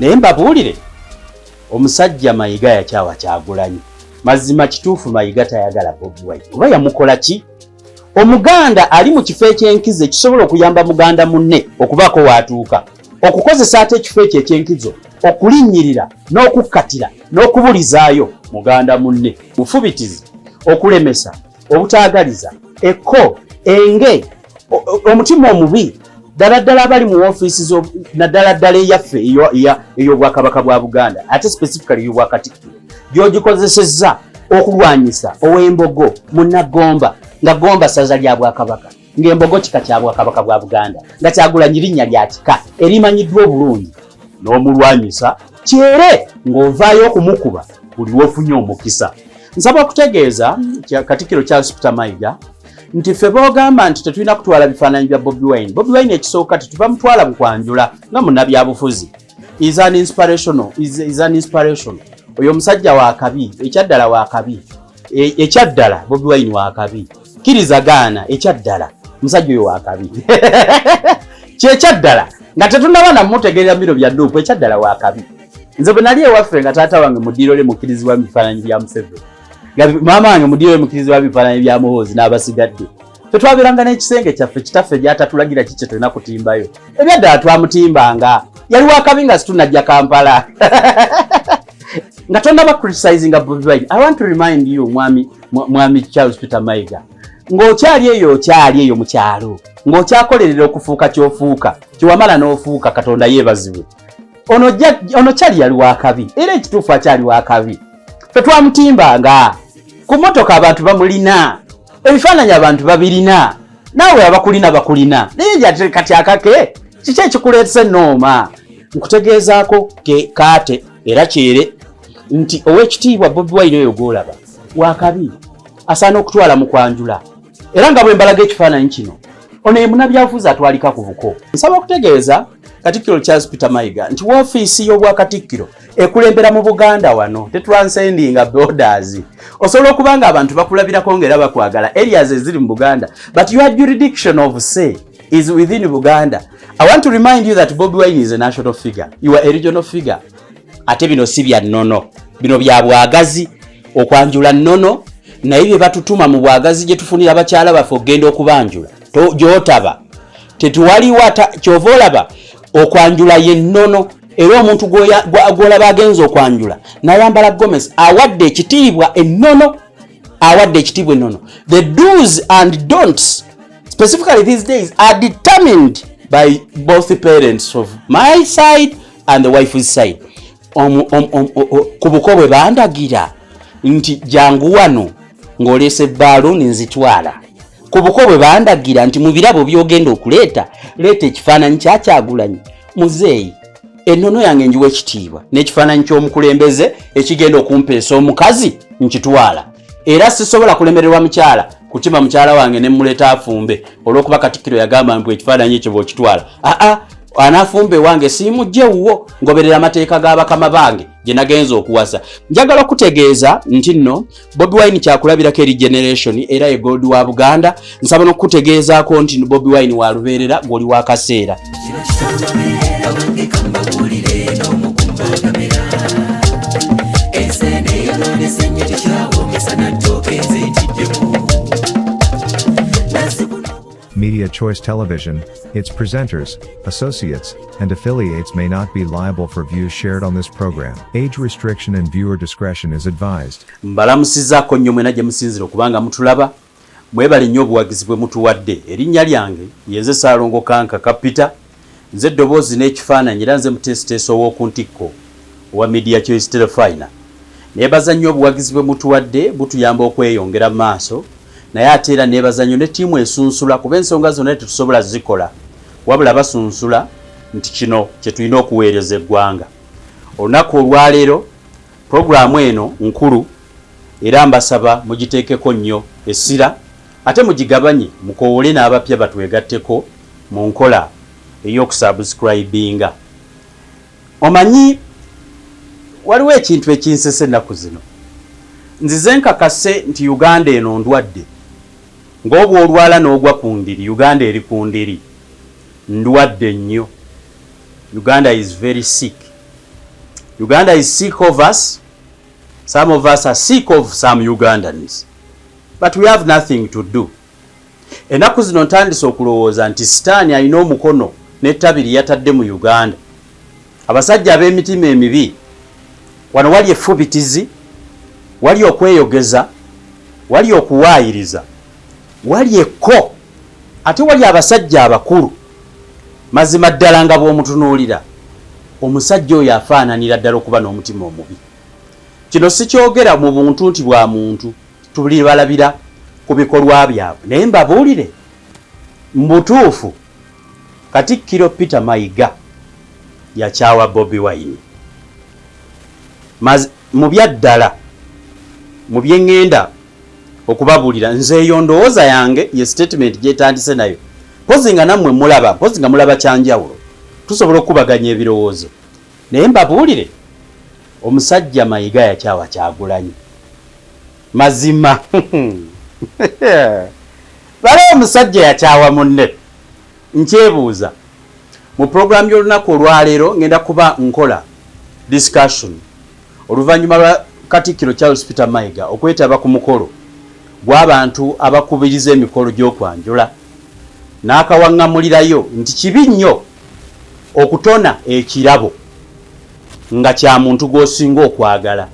Naye mbabuulire, omusajja Mayiga yakyawa Kyagulanyi. Mazima kituufu, Mayiga tayagala Bobi Wine. Oba yamukola ki? Omuganda ali mu kifo ekyenkizo ekisobola okuyamba muganda munne okubaako waatuuka, okukozesa ate ekifo ekyo ekyenkizo okulinnyirira n'okukkatira n'okubulizaayo muganda munne, bufubitizi, okulemesa, obutaagaliza, ekko, enge, omutima omubi ddala ddala abali mu woofiisi, naddala ddala eyaffe ey'Obwakabaka bwa Buganda, ate specifically ey'Obwakatikkiro, gy'ogikozesezza okulwanyisa ow'Embogo Munnagomba, nga Gomba ssaza lya Bwakabaka, ng'Embogo kika kya Bwakabaka bwa Buganda, nga Kyagulanyi linnya lya kika erimanyiddwa obulungi, n'omulwanyisa kyere ng'ovaayo okumukuba buli wofunye omukisa. Nsaba okutegeeza Katikkiro Charles Peter Mayiga nti ffe boogamba nti tetulina kutwala bifaananyi bya Bobi Wine, Bobi Wine ekisooka tetubamutwala mu kwanjula nga munnabyabufuzi. Is an inspirational, is an inspiration. Oyo omusajja wakabi, ekyaddala wakabi. Ekyaddala Bobi Wine wakabi, kkiriza gaana, ekyaddala omusajja oyo wakabi. Kyekyaddala nga tetunaba namutegeerera bino bya NUP, ekyaddala wakabi. Nze bwe nali ewaffe, nga taata wange mu ddiiro lye mukkirizibwa mu bifaananyi bya Museveni, nga maama wange mu ddiiro lye mukkirizibwa bifaananyi bya Muhoozi n'abasigadde, ffe twabeeranga n'ekisenge kyaffe kitaffe gy'atatulagira ki kye tulina kutimbayo. Ebyaddala twamutimbanga, yali wakabi nga situnajja Kampala. Nga tonnaba criticizinga Bobi Wine, I want to remind you, mwami Charles Peter Mayiga, ng'okyali eyo, okyali eyo mu kyalo, ng'okyakolerera okufuuka ky'ofuuka, kyewamala n'ofuuka, Katonda yeebazibwe. Ono kyali yali wakabi, era ekituufu akyali wakabi. Ffe twamutimbanga ku motoka, abantu bamulina, ebifaananyi abantu babirina, naawe abakulina bakulina. Naye kati akake kiki ekikuleetesa ennooma? Nkutegeezaako ke kaate era kyere nti ow'ekitiibwa Bobi Wine oyo gw'olaba wakabi, asaana okutwala mu kwanjula. Era nga bwe mbalaga ekifaananyi kino, ono ye munnabyabufuzi atwalika ku buko. Nsaba okutegeeza Katikkiro Charles Peter Mayiga nti woofiisi y'Obwakatikkiro ekulembera mu Buganda wano, tetranscendinga borders. Osobola okuba nga abantu bakulabirako nga era bakwagala areas eziri mu Buganda, but your jurisdiction of say is within Buganda. I want to remind you that Bobi Wine is a national figure, you are a regional figure. Ate bino si bya nnono, bino bya bwagazi. Okwanjula nnono, naye bye batutuma mu bwagazi gye tufunira bakyala baffe okugenda okubanjula gy'otaba tetuwaliwo. Kyova olaba okwanjula ye nnono, era omuntu gw'olaba agenza okwanjula n'ayambala gomesi awadde ekitiibwa ennono, awadde ekitiibwa ennono. The do's and don'ts specifically these days are determined by both parents of my side and the wife's side. Ku buko bwe bandagira nti jangu wano ng'oleese baaluuni, nzitwala. Ku buko bwe bandagira nti mu birabo by'ogenda okuleeta, leeta ekifaananyi kya Kyagulanyi, muzeeyi, ennono yange njiwa ekitiibwa, n'ekifaananyi ky'omukulembeze ekigenda okumpeesa omukazi nkitwala. Era sisobola kulemererwa mukyala kutima mukyala wange ne muleeta afumbe olw'okuba Katikkiro yagamba mbu ekifaananyi ekyo bw'okitwala, aa anaafumba ewange, siimujje wuwo. Ngoberera amateeka g'abakama bange gye nagenza okuwasa. Njagala okutegeeza nti nno Bobi Wine kyakulabirako eri generation, era ye gold wa Buganda. Nsaba n'okukutegeezaako nti Bobi Wine wa lubeerera, gw'oli wa kaseera. Kino kitamabeera wange, kambabuulire n'omukumbagamera. Ensi eno eyonoonese nnyo, tekyawoomesa nattooka, enze ntiddemu. Media Choice Television, its presenters, associates, and affiliates may not be liable for views shared on this program. Age restriction and viewer discretion is advised. Mbalamusizaako nnyo mwena gye musinzira okubanga mutulaba. Mwebale nnyo obuwagizi bwe mutuwadde. Erinnya lyange yenze Saalongo Kanka Kapita, nze eddoboozi n'ekifaananyi, era nze muteesiteesi ow'oku ntikko owa Media Choice Terefayina. Neebaza nnyo obuwagizi bwe mutuwadde, butuyamba okweyongera mu maaso. Naye ate era neebaza nnyo ne ttiimu esunsula, kuba ensonga zonna tetusobola zikola wabula basunsula nti kino kye tulina okuweereza eggwanga. Olunaku olwaleero pulogulaamu eno nkulu, era mbasaba mugiteekeko nnyo essira, ate mugigabanye, mukoowole n'abapya batwegatteko mu nkola ey'okusubscribinga. Omanyi waliwo ekintu ekinsesa ennaku zino. Nzize nkakase nti Uganda eno ndwadde, ng'obwolwala n'ogwa ku ndiri. Uganda eri ku ndiri, ndwadde nnyo. Uganda is very sick. Uganda is sick of us. Some of us are sick of some Ugandans, but we have nothing to do. Ennaku zino ntandise okulowooza nti sitaani alina omukono n'ettabi lye yatadde mu Uganda. Abasajja ab'emitima emibi wano wali effubitizi, wali okweyogeza, wali okuwaayiriza, wali ekko, ate wali abasajja abakulu. Mazima ddala nga bw'omutunuulira, omusajja oyo afaananira ddala okuba n'omutima omubi. Kino sikyogera mu buntu nti bwa muntu, tulibalabira ku bikolwa byabwe, naye mbabuulire mu butuufu, Katikkiro Peter Mayiga yakyawa Bobi Wine. Mu byaddala, mu bye ŋŋenda okubabuulira, nze eyo ndowooza yange, ye statement gyetandise nayo. Mpozi nga nammwe mulaba, mpozi nga mulaba kyanjawulo, tusobola okukubaganya ebirowoozo. Naye mbabuulire, omusajja Mayiga yakyawa Kyagulanyi. Mazima bale omusajja yakyawa munne. Nkyebuuza. Mu pulogulaamu y'olunaku olwaleero ngenda kuba nkola discussion oluvannyuma lwa Katikkiro Charles Peter Mayiga okwetaba ku mukolo gw'abantu abakubiriza emikolo gy'okwanjula n'akawaŋŋamulirayo nti kibi nnyo okutona ekirabo nga kya muntu gw'osinga okwagala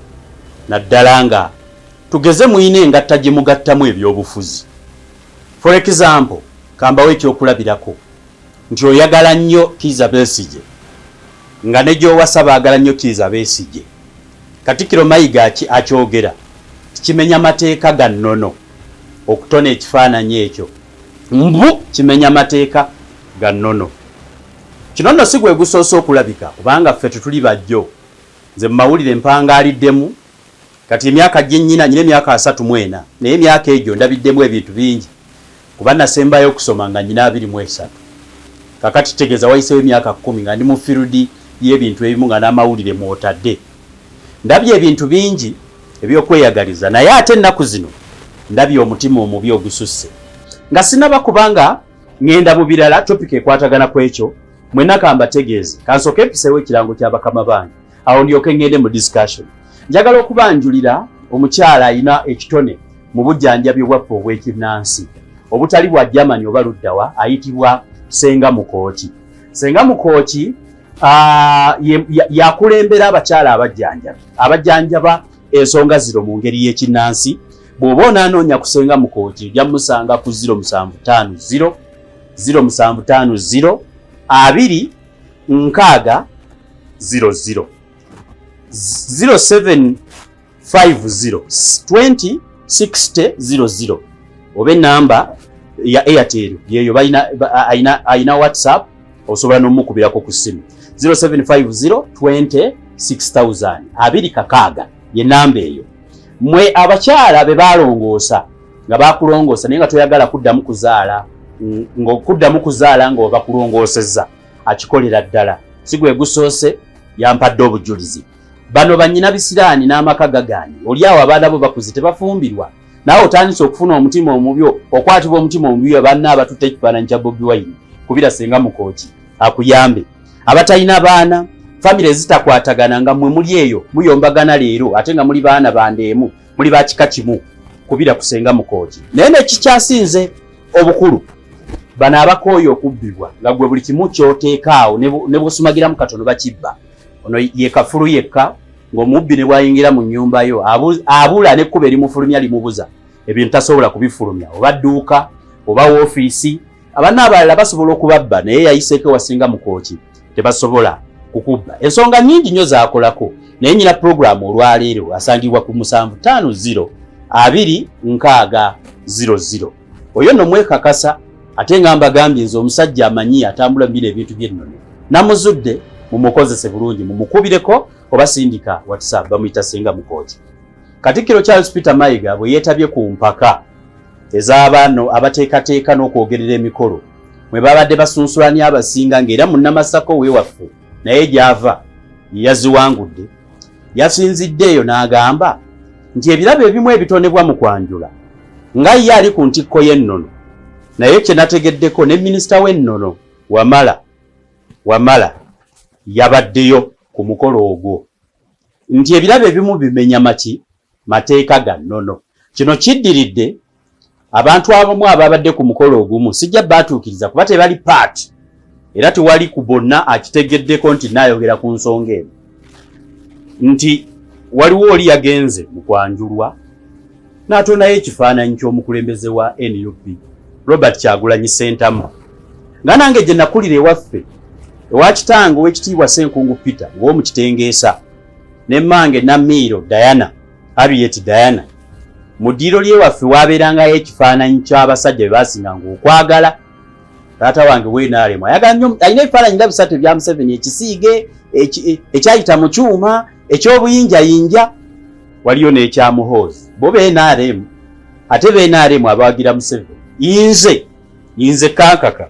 naddala nga tugeze muyina engatta gye mugattamu ebyobufuzi. For example, kambawe ekyokulabirako nti oyagala nnyo Kiiza Besigye nga ne gy'owasa baagala nnyo Kiiza Besigye. Katikkiro Mayiga akyogera kimenya mateeka ga nnono okutona ekifaananyi ekyo, mbu kimenya mateeka ga nnono. Kino nno si gwe gusoose okulabika kubanga ffe tetuli bajjo. Nze mu mawulire mpangaaliddemu kati emyaka gye nnyina, nnyina emyaka 34, naye emyaka egyo ndabiddemu ebintu bingi kuba nasembayo okusoma nga nnyina 23. Kakati kitegeeza wayiseewo emyaka 10 nga ndi mu field y'ebintu ebimu nga n'amawulire mw'otadde. Ndabye ebintu bingi ebyokweyagaliza naye ate ennaku zino ndabye omutima omubi ogususse. Nga sinaba kubanga ngenda mu birala, topic ekwatagana ku ekyo, mwenna kambategeeze. Kansooke mpiseewo ekirango kya bakama bange, awo ndyoke ngende mu discussion. Njagala okubanjulira omukyala alina ekitone mu bujjanjabi obwaffe obw'ekinnansi obutali bwa Germany oba luddawa, ayitibwa Ssenga Mukooki. Ssenga Mukooki yakulembera abakyala abajjanjabi abajjanjaba ensonga zino mu ngeri y'ekinnansi. Bw'oba onaanoonya ku Ssenga Mukooki ojja musanga ku 0750 0750 2 6 00 0750 20 60 00 oba enamba ya Airtel yeyo balina, ayina WhatsApp, osobola n'omukubirako ku ssimu 0750 20 6000 26 ye namba eyo. Mwe abakyala be balongoosa nga bakulongoosa naye nga toyagala kuddamu kuzaala, ng'okuddamu kuzaala nga obakulongoosezza, akikolera ddala. Si gwe gusoose, yampadde obujulizi. Bano bannyina bisiraani n'amaka gagaanye, oli awo abaana bo bakuze tebafumbirwa, naawe otandise okufuna omutima omubi, okwatibwa omutima omubi banna abatutte ekifaananyi kya Bobi Wine. Kubira Ssenga Mukooki akuyambe. Abatalina baana, famire ezitakwatagana nga mmwe muli eyo muyombagana leero ate nga muli baana bandeemu, muli ba kika kimu, kubira ku Ssenga Mukooki. Naye nekikyasinze obukulu, bano abakooye okubbibwa nga gwe buli kimu ky'oteekaawo ne bw'osumagiramu katono bakibba. Ono ye kafulu yekka ng'omubbi ne bw'ayingira mu nnyumba yo abula n'ekkubo erimufulumya limubuza, ebintu tasobola kubifulumya, oba dduuka oba woofiisi. Abanna abalala basobola okubabba naye yayiseeko ewasinga Mukooki tebasobola kukubba. Ensonga nnyingi nnyo z'akolako, naye nnyina pulogulaamu olwaleero asangibwa ku 750 2 6 00. Oyo nno mwekakasa, ate nga mbagambye nze omusajja amanyi atambula mu bino ebintu by'ennono namuzudde, mumukozese bulungi, mumukubireko oba sindika WhatsApp, bamuyita Ssenga Mukooki. Katikkiro Charles Peter Mayiga bwe yeetabye ku mpaka ez'abaano abateekateeka n'okwogerera emikolo mwe babadde basunsulanya abasinga, ng'era munnamasaka ow'ewaffe naye gy'ava yaziwangudde, yasinzidde eyo n'agamba nti ebirabo ebimu ebitonebwa mu kwanjula nga ye ali ku ntikko y'ennono, naye kye nategeddeko ne minisita w'ennono Wamala Wamala yabaddeyo ku mukolo ogwo. Nti ebirabo ebimu bimenya maki mateeka ga nnono. Kino kiddiridde abantu abamu ababadde ku mukolo ogumu, sijja baatuukiriza kuba tebali paati era tewali ku bonna akitegeddeko nti naayogera ku nsonga eno, nti waliwo oli yagenze mu kwanjulwa n'atondayo ekifaananyi ky'omukulembeze wa NUP Robert Kyagulanyi Ssentamu, nga nange gye nakulira ewaffe ewa kitange ow'ekitiibwa Ssenkungu Peter ng'omu Kitengeesa ne mmange Namiiro Diana Harriet Diana, mu ddiiro ly'ewaffe waabeerangayo ekifaananyi ky'abasajja be baasinganga okwagala. Taata wange weenaalemu ayagala nnyo, alina ebifaananyi nga bisatu ebya Museveni, ekisiige ekyayita mu kyuma, eky'obuyinjayinja, waliyo n'ekya Muhoozi. Bo be NRM, ate be NRM abawagira Museveni. Nze kankaka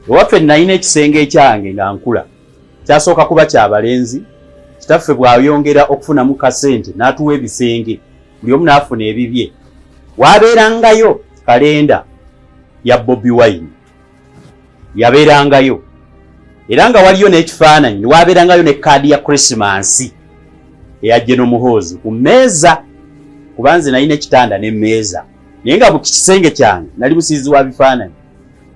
ewaffe nalina ekisenge ekyange nga nkula, kyasooka kuba kyabalenzi. Kitaffe bw'ayongera okufunamu kasente n'atuwa ebisenge, buli omu n'afuna ebibye. Waabeerangayo kalenda ya Bobi Wine, yabeerangayo, era nga waliyo n'ekifaananyi, waabeerangayo ne kaadi ya Krisimansi eya General Muhoozi ku mmeeza, kuba nze nalina ekitanda n'emmeeza, naye nga mu kisenge kyange nali musiizi wa bifaananyi,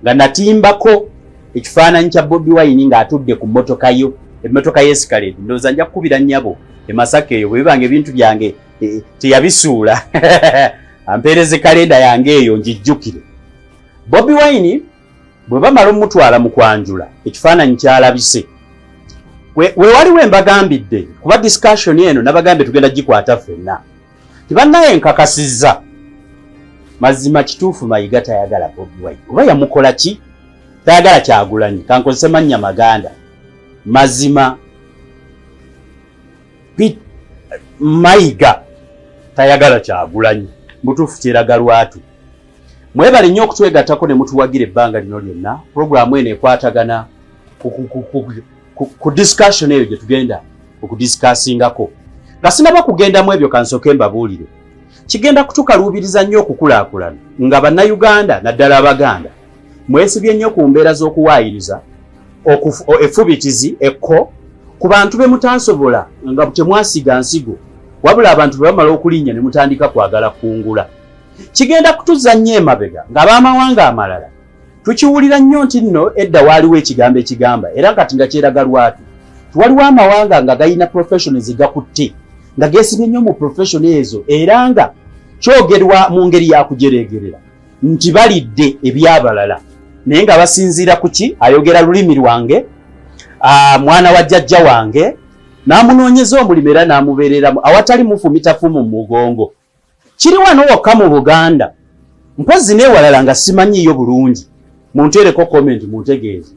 nga natimbako ekifaananyi kya Bobi Wine ng'atudde ku mmotoka yo, emmotoka y'Escalade. Ndowooza nja kukubira nnyabo e Masaka eyo, bwe bibanga ebintu byange teyabisuula, ampeereze kalenda yange eyo ngijjukire. Bobi Wine bwe bamala omutwala mu kwanjula, ekifaananyi kyalabise we waliwo embagambidde, kuba discussion eno nabagambye tugenda gikwata ffenna. Tibannaye nkakasizza mazima kituufu, Mayiga tayagala Bobi Wine, oba yamukola ki? Tayagala Kyagulanyi, kankozese mannya maganda. Mazima Mayiga tayagala Kyagulanyi, mutuufu, kyeraga lwatu. Mwebale nnyo okutwegattako ne mutuwagira ebbanga lino lyonna. Puroguramu eno ekwatagana ku discussion eyo gye tugenda okudiscussingako. Nga sinaba kugendamu ebyo, kansooke mbabuulire, kigenda kutukaluubiriza nnyo okukulaakulana nga Bannayuganda, naddala Abaganda. Mwesibye nnyo ku mbeera z'okuwaayiriza, effubitizi, ekko ku bantu be mutasobola, nga temwasiga nsigo, wabula abantu bwe bamala okulinnya ne mutandika kwagala kungula. Kigenda kutuzza nnyo emabega ng'ab'amawanga amalala. Tukiwulira nnyo nti nno edda waaliwo ekigambo ekigamba, era kati nga kyeraga lwatu, tiwaliwo amawanga nga galina profession zegakutte, nga geesibye nnyo mu profession ezo, era nga kyogerwa mu ngeri ya kujereegerera nti balidde ebyabalala, naye nga basinziira ku ki? Ayogera lulimi lwange, mwana wa jjajja wange, n'amunoonyeza omulimu era n'amubeereramu awatali mufumita fumu mu mugongo. Kiri wano wokka mu Buganda, mpozzi n'ewalala nga simanyiiyo bulungi. Munteereko comment muntegeeze.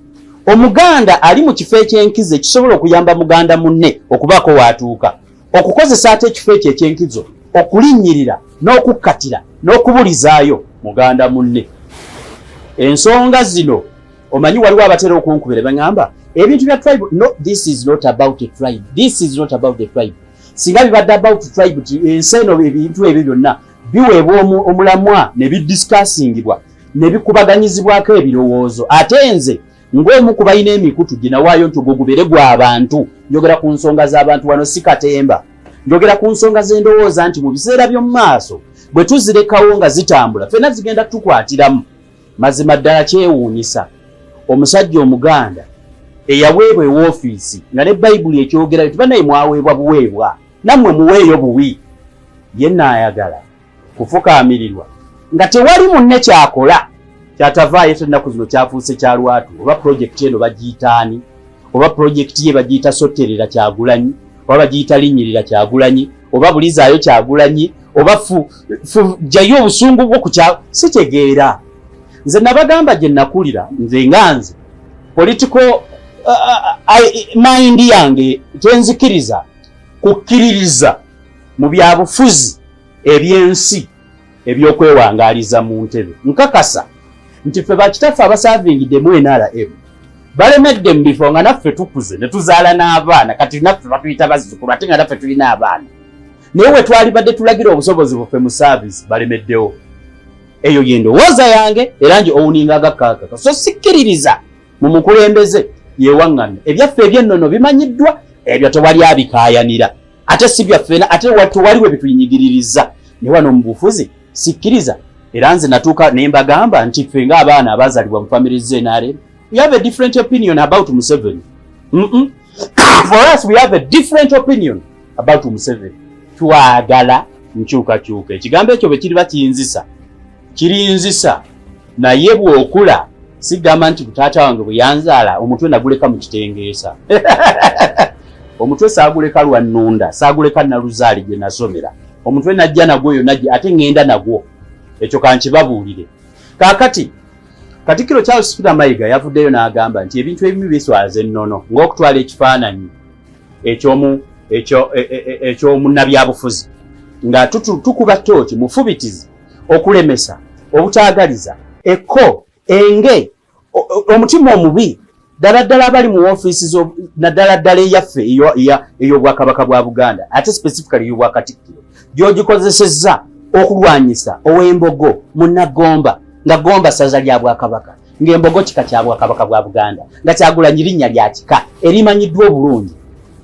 Omuganda ali mu kifo ekyenkizo ekisobola okuyamba muganda munne okubaako waatuuka, okukozesa ate ekifo ekyo ekyenkizo okulinnyirira n'okukkatira n'okubulizaayo muganda munne. Ensonga zino omanyi, waliwo abatera okunkubira baŋŋamba ebintu bya tribe. No, this is not about a tribe, this is not about a tribe. Singa bibadde about tribe, ensi eno ebintu ebyo byonna biweebwa omulamwa ne bidiscussingibwa ne bikubaganyizibwako ebirowoozo. Ate nze ng'omu ku balina emikutu gye nawaayo nti ogwo gubeere gw'abantu, njogera ku nsonga z'abantu wano, si katemba. Njogera ku nsonga z'endowooza nti mu biseera by'omu maaso bwe tuzirekawo nga zitambula, ffenna zigenda tukwatiramu. Mazima ddala kyewuunyisa omusajja Omuganda eyaweebwa ewoofiisi, nga ne Bayibuli ekyogerayo tiba naye mwaweebwa buweebwa, nammwe muweeyo buwi, ye naayagala kufukaamirirwa nga tewali munne kyakola kyatavaayo. Ennaku zino kyafuuse kya lwatu, oba pulojekiti eno bagiyitaani, oba pulojekiti ye bagiyita Soterera Kyagulanyi, oba bagiyita Linnyirira Kyagulanyi, oba Bulizaayo Kyagulanyi, oba jjayo obusungu bwo ku kya sitegeera. Nze nabagamba gye nakulira, nze nga nze political mind yange tenzikiriza kukkiririza mu byabufuzi ebyensi ebyokwewangaaliza mu ntebe. Nkakasa nti ffe bakitaffe abasavingiddemu NRM balemedde mu bifo nga naffe tukuze ne tuzaala n'abaana, kati naffe batuyita bazzukulu, ate nga naffe tulina abaana, naye we twalibadde tulagira obusobozi buffe mu service balemeddewo. Eyo ye ndowooza yange era nje owuninga agakkaakaka, so sikkiririza mu mukulembeze yewaŋŋamya. Ebyaffe ebyennono bimanyiddwa, ebyo tewali abikaayanira. Ate si byaffena, ate waliwo ebituyinyigiririza naye wano mu bufuzi sikkiriza. Era nze natuuka ne mbagamba nti ffe ng'abaana abazaalibwa mu family z'NRM, we have a different opinion about Museveni. For us, we have a different opinion about Museveni. Twagala nkyukakyuka. Ekigambo ekyo bwe kiriba kinzisa, kirinzisa, naye bw'okula sigamba nti taata wange bwe yanzaala omutwe naguleka mu kitengeesa. Omutwe saaguleka lwa nnunda, saaguleka naluzaali gye nasomera. Omutwe najja nagwo yonna ate ŋŋenda nagwo. Ekyo kankibabuulire. Kaakati Katikkiro Charles Peter Mayiga yavuddeyo n'agamba nti ebintu ebimu biswaza ennono, ng'okutwala ekifaananyi ekyomunnabyabufuzi nga tukuba tooki mufubitizi, okulemesa, obutaagaliza, ekko, enge, omutima omubi ddala ddala abali mu ofiisi, naddala ddala eyaffe ey'Obwakabaka bwa Buganda, ate specifically ey'Obwakatikkiro, gy'ogikozesezza okulwanyisa ow'Embogo Munnagomba, nga Gomba ssaza lya Bwakabaka, ng'Embogo kika kya Bwakabaka bwa Buganda, nga Kyagulanyi linnya lya kika erimanyiddwa obulungi,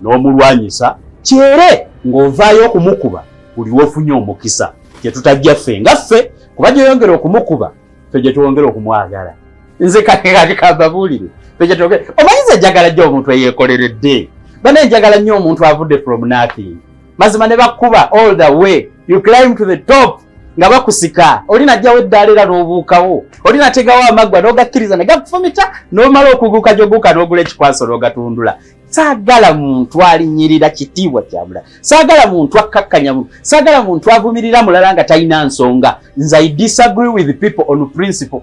n'omulwanyisa kyere ng'ovaayo okumukuba buli wofunye omukisa. Kyetutajja ffe nga ffe, kuba gyoyongera okumukuba, ffe gye twongera okumwagala. Nze kati kambabuulire, ffe gye twongera. Omanyi nze njagala nnyo omuntu eyeekoleredde. Bane, njagala nnyo omuntu avudde from nothing. Mazima ne bakuba, all the way you climb to the top nga bakusika. Oli najjawo eddaala era n'obuukawo, oli nategawo amaggwa n'ogakkiriza ne gakufumita, n'omala okuguuka gy'oguuka, n'ogula ekikwaso n'ogatundula. Saagala muntu alinyirira kitiibwa kya mulala, saagala muntu akkakkanya muntu, saagala muntu avumirira mulala nga talina nsonga. Nze I disagree with people on principle,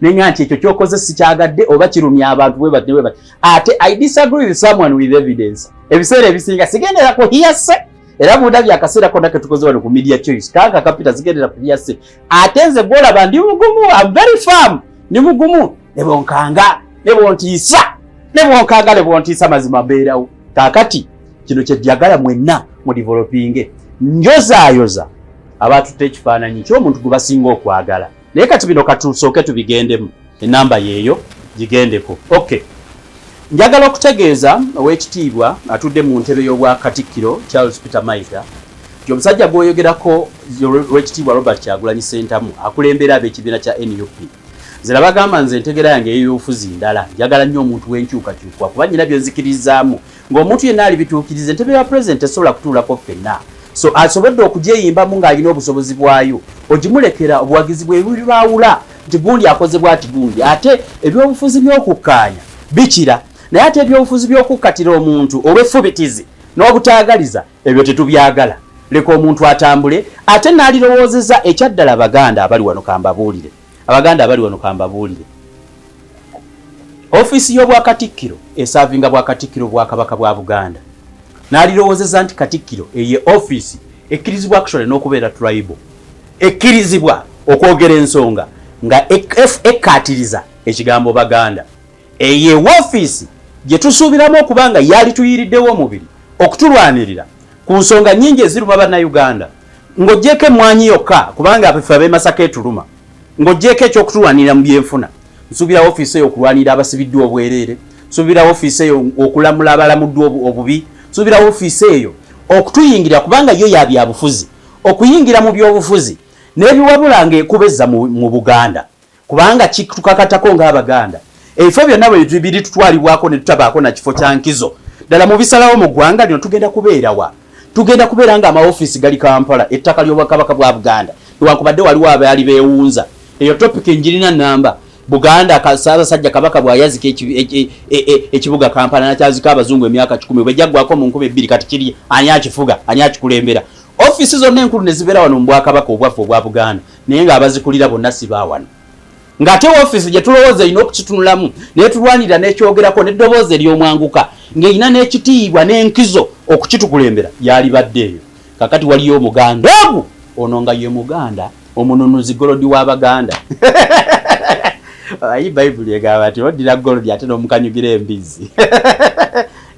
nenga nti ekyo kyokoze sikyagadde oba kirumya abantu bwe bati ne bwe bati. Ate I disagree with someone with evidence. Ebiseera ebisinga sigendera ku hearsay, era mundabye akaseera konna ketukoze wano ku Media Choice kanka kapita, sigendera ku hearsay. Ate nze gwolaba ndi mugumu, am very firm, ndi mugumu. Ne bonkanga ne bontiisa, ne bonkanga ne bontiisa, mazima mbeerawo. Kaakati kino kye njagala mwenna mu developinge. Njozaayoza abatutte ekifaananyi ky'omuntu gwe basinga okwagala, naye kati bino katusooke tubigendemu. Enamba yeeyo gigendeko. Okay, njagala okutegeeza ow'ekitiibwa atudde mu ntebe y'Obwakatikkiro Charles Peter Mayiga nti omusajja gw'oyogerako, Lwekitiibwa Robert Kyagulanyi Sentamu, akulembera ab'ekibiina kya NUP, nze nabagamba, nze entegera yange ey'obufuzi ndala. Njagala nnyo omuntu w'enkyukakyuka, kuba nyina byenzikiririzaamu ng'omuntu yenna alibituukiriza. Entebe ya pulezidenti tesobola kutuulako ffenna, so asobodde okugyeyimbamu ng'alina obusobozi bwayo, ogimulekera obuwagizi bwe bubaawula nti gundi akoze bwati gundi. Ate ebyobufuzi by'okukkaanya bikira, naye ate ebyobufuzi by'okukkatira omuntu olw'effubitizi n'obutaagaliza, ebyo tetubyagala. Leka omuntu atambule. Ate n'alirowoozeza ekyaddala. Abaganda abali wano kambabuulire, abaganda abali wano kambabuulire, ofiisi y'Obwakatikkiro esaavinga Bwakatikkiro Bwakabaka bwa Buganda. N'alirowoozeza nti Katikkiro eye ofiisi ekkirizibwa actually n'okubeera tribal, ekkirizibwa okwogera ensonga nga ekkaatiriza ekigambo Baganda. Eyo ofiisi gye tusuubiramu okuba nga yali tuyiriddewo omubiri okutulwanirira ku nsonga nnyingi eziruma Bannayuganda, ng'oggyeko emmwanyi yokka, kubanga ffe ab'e Masaka etuluma, ng'oggyeko ekyokutulwanirira mu byenfuna. Nsuubira ofiisi eyo okulwanirira abasibiddwa obwereere, nsuubira ofiisi eyo okulamula abalamuddwa obubi, nsuubira ofiisi eyo okutuyingira, kubanga yo ya byabufuzi, okuyingira mu byobufuzi n'ebiwabula ng'ekubezza mu Buganda, kubanga kitukakatako ng'Abaganda. Ebifo byonna bwe biri tutwalibwako ne tutabaako na kifo kya nkizo ddala mu bisalawo mu ggwanga lino, tugenda kubeera wa? Tugenda kubeera nga amaofiisi gali Kampala, ettaka ly'Obwakabaka bwa Buganda, newankubadde waliwo abaali beewunza. Eyo topic njirina namba. Buganda, Ssaabasajja Kabaka bw'ayazika ekibuga Kampala, nakyazika abazungu emyaka 100, bwe jaggwako mu 2000, kati kiri ani akifuga, ani akikulembera? Ofiisi zonna enkulu ne zibeera wano mu Bwakabaka obwaffe obwa Buganda, naye ng'abazikulira bonna si baawano, ng'ate ofiisi gye tulowooza erina okukitunulamu netulwanirira n'ekyogerako n'eddoboozi ery'omwanguka, ng'erina n'ekitiibwa n'enkizo okukitukulembera, yalibadde eyo. Kakati waliyo Omuganda ogu ono nga ye Muganda omununuzi, gold w'Abaganda. Ayi, Bayibuli egamba nti oddira gold ate n'omukanyugira embizzi.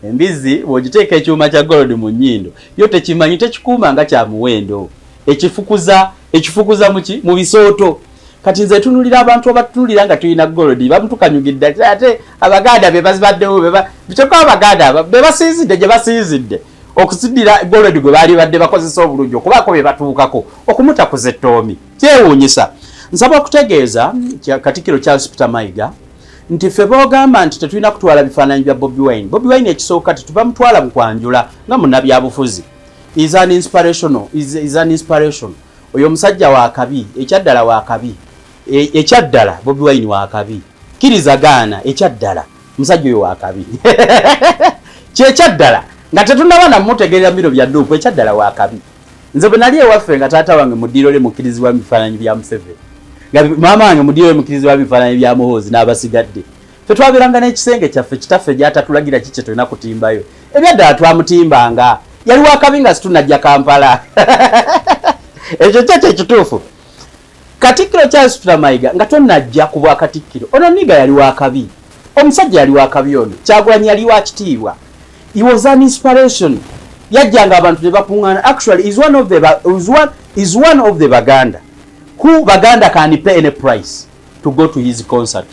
Embizzi bw'ogiteeka ekyuma kya gold mu nnyindo, yo tekimanyi, tekikuuma nga kya muwendo, ekifukuza, ekifukuza muki mu bisooto. Kati nze tunulira abantu abatunulira nga tulina gold bamutukanyugidde, ate Abaganda be bazibaddewo, kyokka Abaganda be basinzidde gye basinzidde. Okusidira golodi gwe baali badde bakozesa obulungi okubaako bye batuukako okumutakuza ettoomi, kyewuunyisa. Nsaba okutegeeza Katikkiro Charles Peter Mayiga nti ffe boogamba nti tetulina kutwala bifaananyi bya Bobi Wine. Bobi Wine ekisooka tetubamutwala mu kwanjula nga munnabyabufuzi. Is an inspirational, is an inspiration. Oyo omusajja wa kabi, ekyaddala wa kabi. Ekyaddala Bobi Wine wa kabi. Kkiriza gaana, ekyaddala musajja oyo wa kabi. Kyekyaddala nga tetunnaba namutegeerera bino bya DUP, ekyaddala wa kabi. Nze bwe nali ewaffe nga taata wange mu ddiiro lye mukkirizibwa mu bifaananyi bya Museveni, nga maama wange mu ddiiro lye mukkirizibwa mu bifaananyi bya Muhoozi n'abasigadde, ffe twabeeranga n'ekisenge kyaffe kitaffe gy'atatulagira ki kye tulina kutimbayo. Ebyaddala twamutimbanga, yali wa kabi nga situnajja Kampala. Ekyo kyo kye kituufu. Katikkiro Charles Peter Mayiga nga tonnajja ku bwa Katikkiro, ono nigga yali wa kabi. Omusajja yali wa kabi ono. Kyagulanyi yali wa kitiibwa. He was an inspiration. Yajjanga abantu ne bakuŋŋaana. Actually, is one of the, is one, is one of the Baganda who Baganda can pay any price to go to his concert.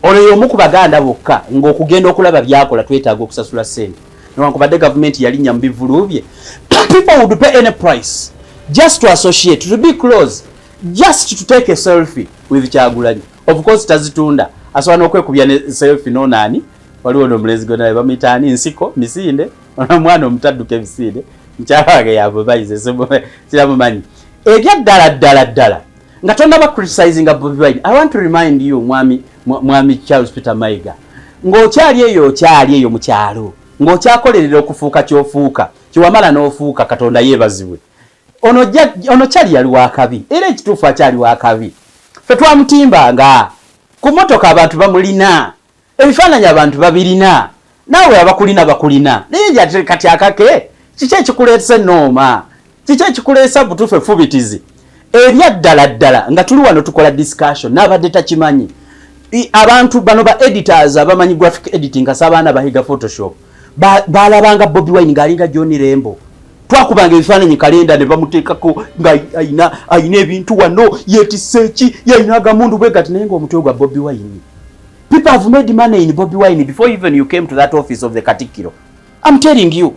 Ono y'omu ku Baganda bokka ng'okugenda okulaba by'akola twetaaga okusasula ssente. Newankubadde gavumenti yalinnya mu bivvulu bye, people would pay any price just to associate, to be close, just to take a selfie with Kyagulanyi. Of course tazitunda, asobola n'okwekubya ne selfie n'onaani. Waliwo n'omulenzi gwe naye bamuyita ani, Nsiko misinde, ono omwana omutadduka emisinde, mukyala wange yamubayize, siramumanyi. Ebya ddala ddala ddala nga tonnaba criticizinga Bobi Wine, I want to remind you, mwami Charles Peter Mayiga, ng'okyali eyo, okyali eyo mu kyalo, ng'okyakolerera okufuuka ky'ofuuka, kyewamala n'ofuuka, Katonda yeebazibwe. Ono kyali yali wakabi, era ekituufu akyali wakabi. Ffe twamutimbanga ku mmotoka, abantu bamulina ebifaananyi, abantu babirina, naawe abakulina bakulina. Naye ate kati akake kiki ekikuleesa ennooma? Kiki ekikuleesa butuufu effubitizi erya ddala ddala nga tuli wano tukola discussion n'abadde takimanyi? Abantu bano ba editors abamanyi graphic editing, kasa abaana bahiga Photoshop, balabanga Bobi Wine ng'alinga John Rembo. Twakubanga ebifaananyi kalenda ne bamuteekako nga ayina ebintu wano, yeetisse eki, yayina agamundu bwe gati, naye ng'omutwe gwa Bobi Wine. People have made money in Bobi Wine before even you came to that office of the Katikkiro. I'm telling you,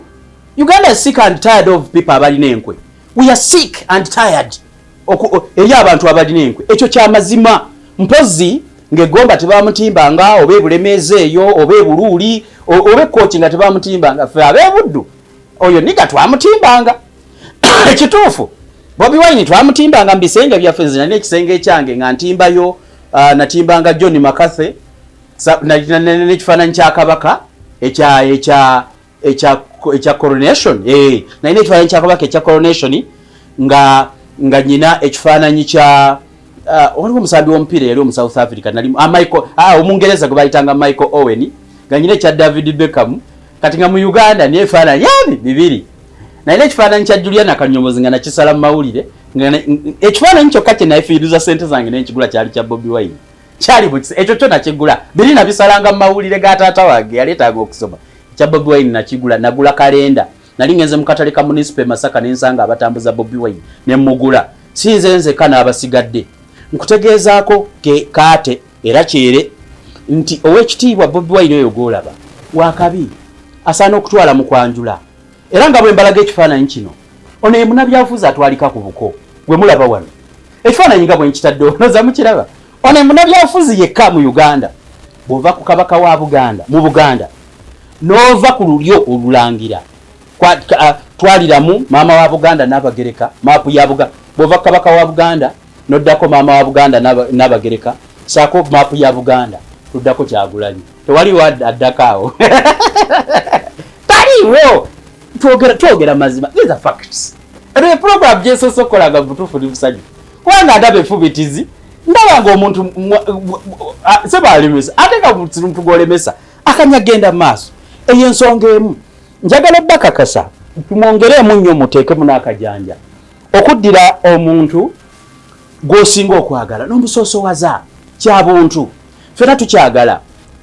Uganda is sick and tired of people abalina enkwe. We are sick and tired eri abantu abalina enkwe. Ekyo kyamazima. Mpozi ng'egomba tebamutimbanga, oba ebulemeezi eyo, oba ebuluuli, oba ekkooki nga tebamutimbanga. Ffe ab'ebuddu oyo nigga twamutimbanga. Ekituufu Bobi Wine twamutimbanga mu bisenge byaffe. Nze nalina ekisenge ekyange nga ntimbayo, natimbanga John McCarthy n'ekifaananyi kya Kabaka ekya coronation. Nalina ekifaananyi kya Kabaka ekya coronation, nga nyina ekifaananyi kya waliwo omusambi w'omupiira yali omu South Africa, nali Michael, Omungereza gwe bayitanga Michael Owen, nga nyina ekya David Beckham. Kati nga mu Uganda niyo ebifaananyi ebi bibiri. Nalina ekifaananyi kya Juliana Kanyomozi nga nakisala mu mawulire. Ekifaananyi kyokka kye nafiiriza sente zange nenkigula kyali kya Bobi Wine, kyali mu ekyo kyo nakigula. Biri nabisalanga mu mawulire ga taata wange yaleetanga okusoma. Ekya Bobi Wine nakigula, nagula kalenda. Nali ngenze mu katale ka munisipa e Masaka nensanga abatambuza Bobi Wine ne mugula. Si nze nzekka, n'abasigadde. Nkutegeezaako ke kaate era kyere nti ow'ekitiibwa Bobi Wine oyo gw'olaba wakabi, asaana okutwala mu kwanjula. Era nga bwe mbalaga ekifaananyi kino, ono ye munnabyabufuzi atwalika ku buko gwe mulaba wano. Ekifaananyi nga bwe nkitadde onoza mukiraba, ono ye munnabyabufuzi yekka mu Uganda. Bw'ova ku Kabaka wa Buganda mu Buganda n'ova ku lulyo olulangira, twaliramu maama wa Buganda n'Abagereka, maapu ya Buganda. Bw'ova ku Kabaka wa Buganda n'oddako maama wa Buganda n'Abagereka, saako maapu ya Buganda, tuddako Kyagulanyi. Tewaliwo addako awo, taliiwo. Twogera mazima, these are facts. Eno ye program gyesoose okukola nga butuufu ndi musanyufu, kubanga ndaba efubitizi, ndaba nga omuntu sebalemesa, ate nga muntu gwolemesa akanya genda mu maaso. Eyo ensonga emu njagala obbakakasa, tumwongereemu nnyo, muteekemu n'akajanja okuddira omuntu gw'osinga okwagala n'omusoosowaza. Kya buntu, fena tukyagala,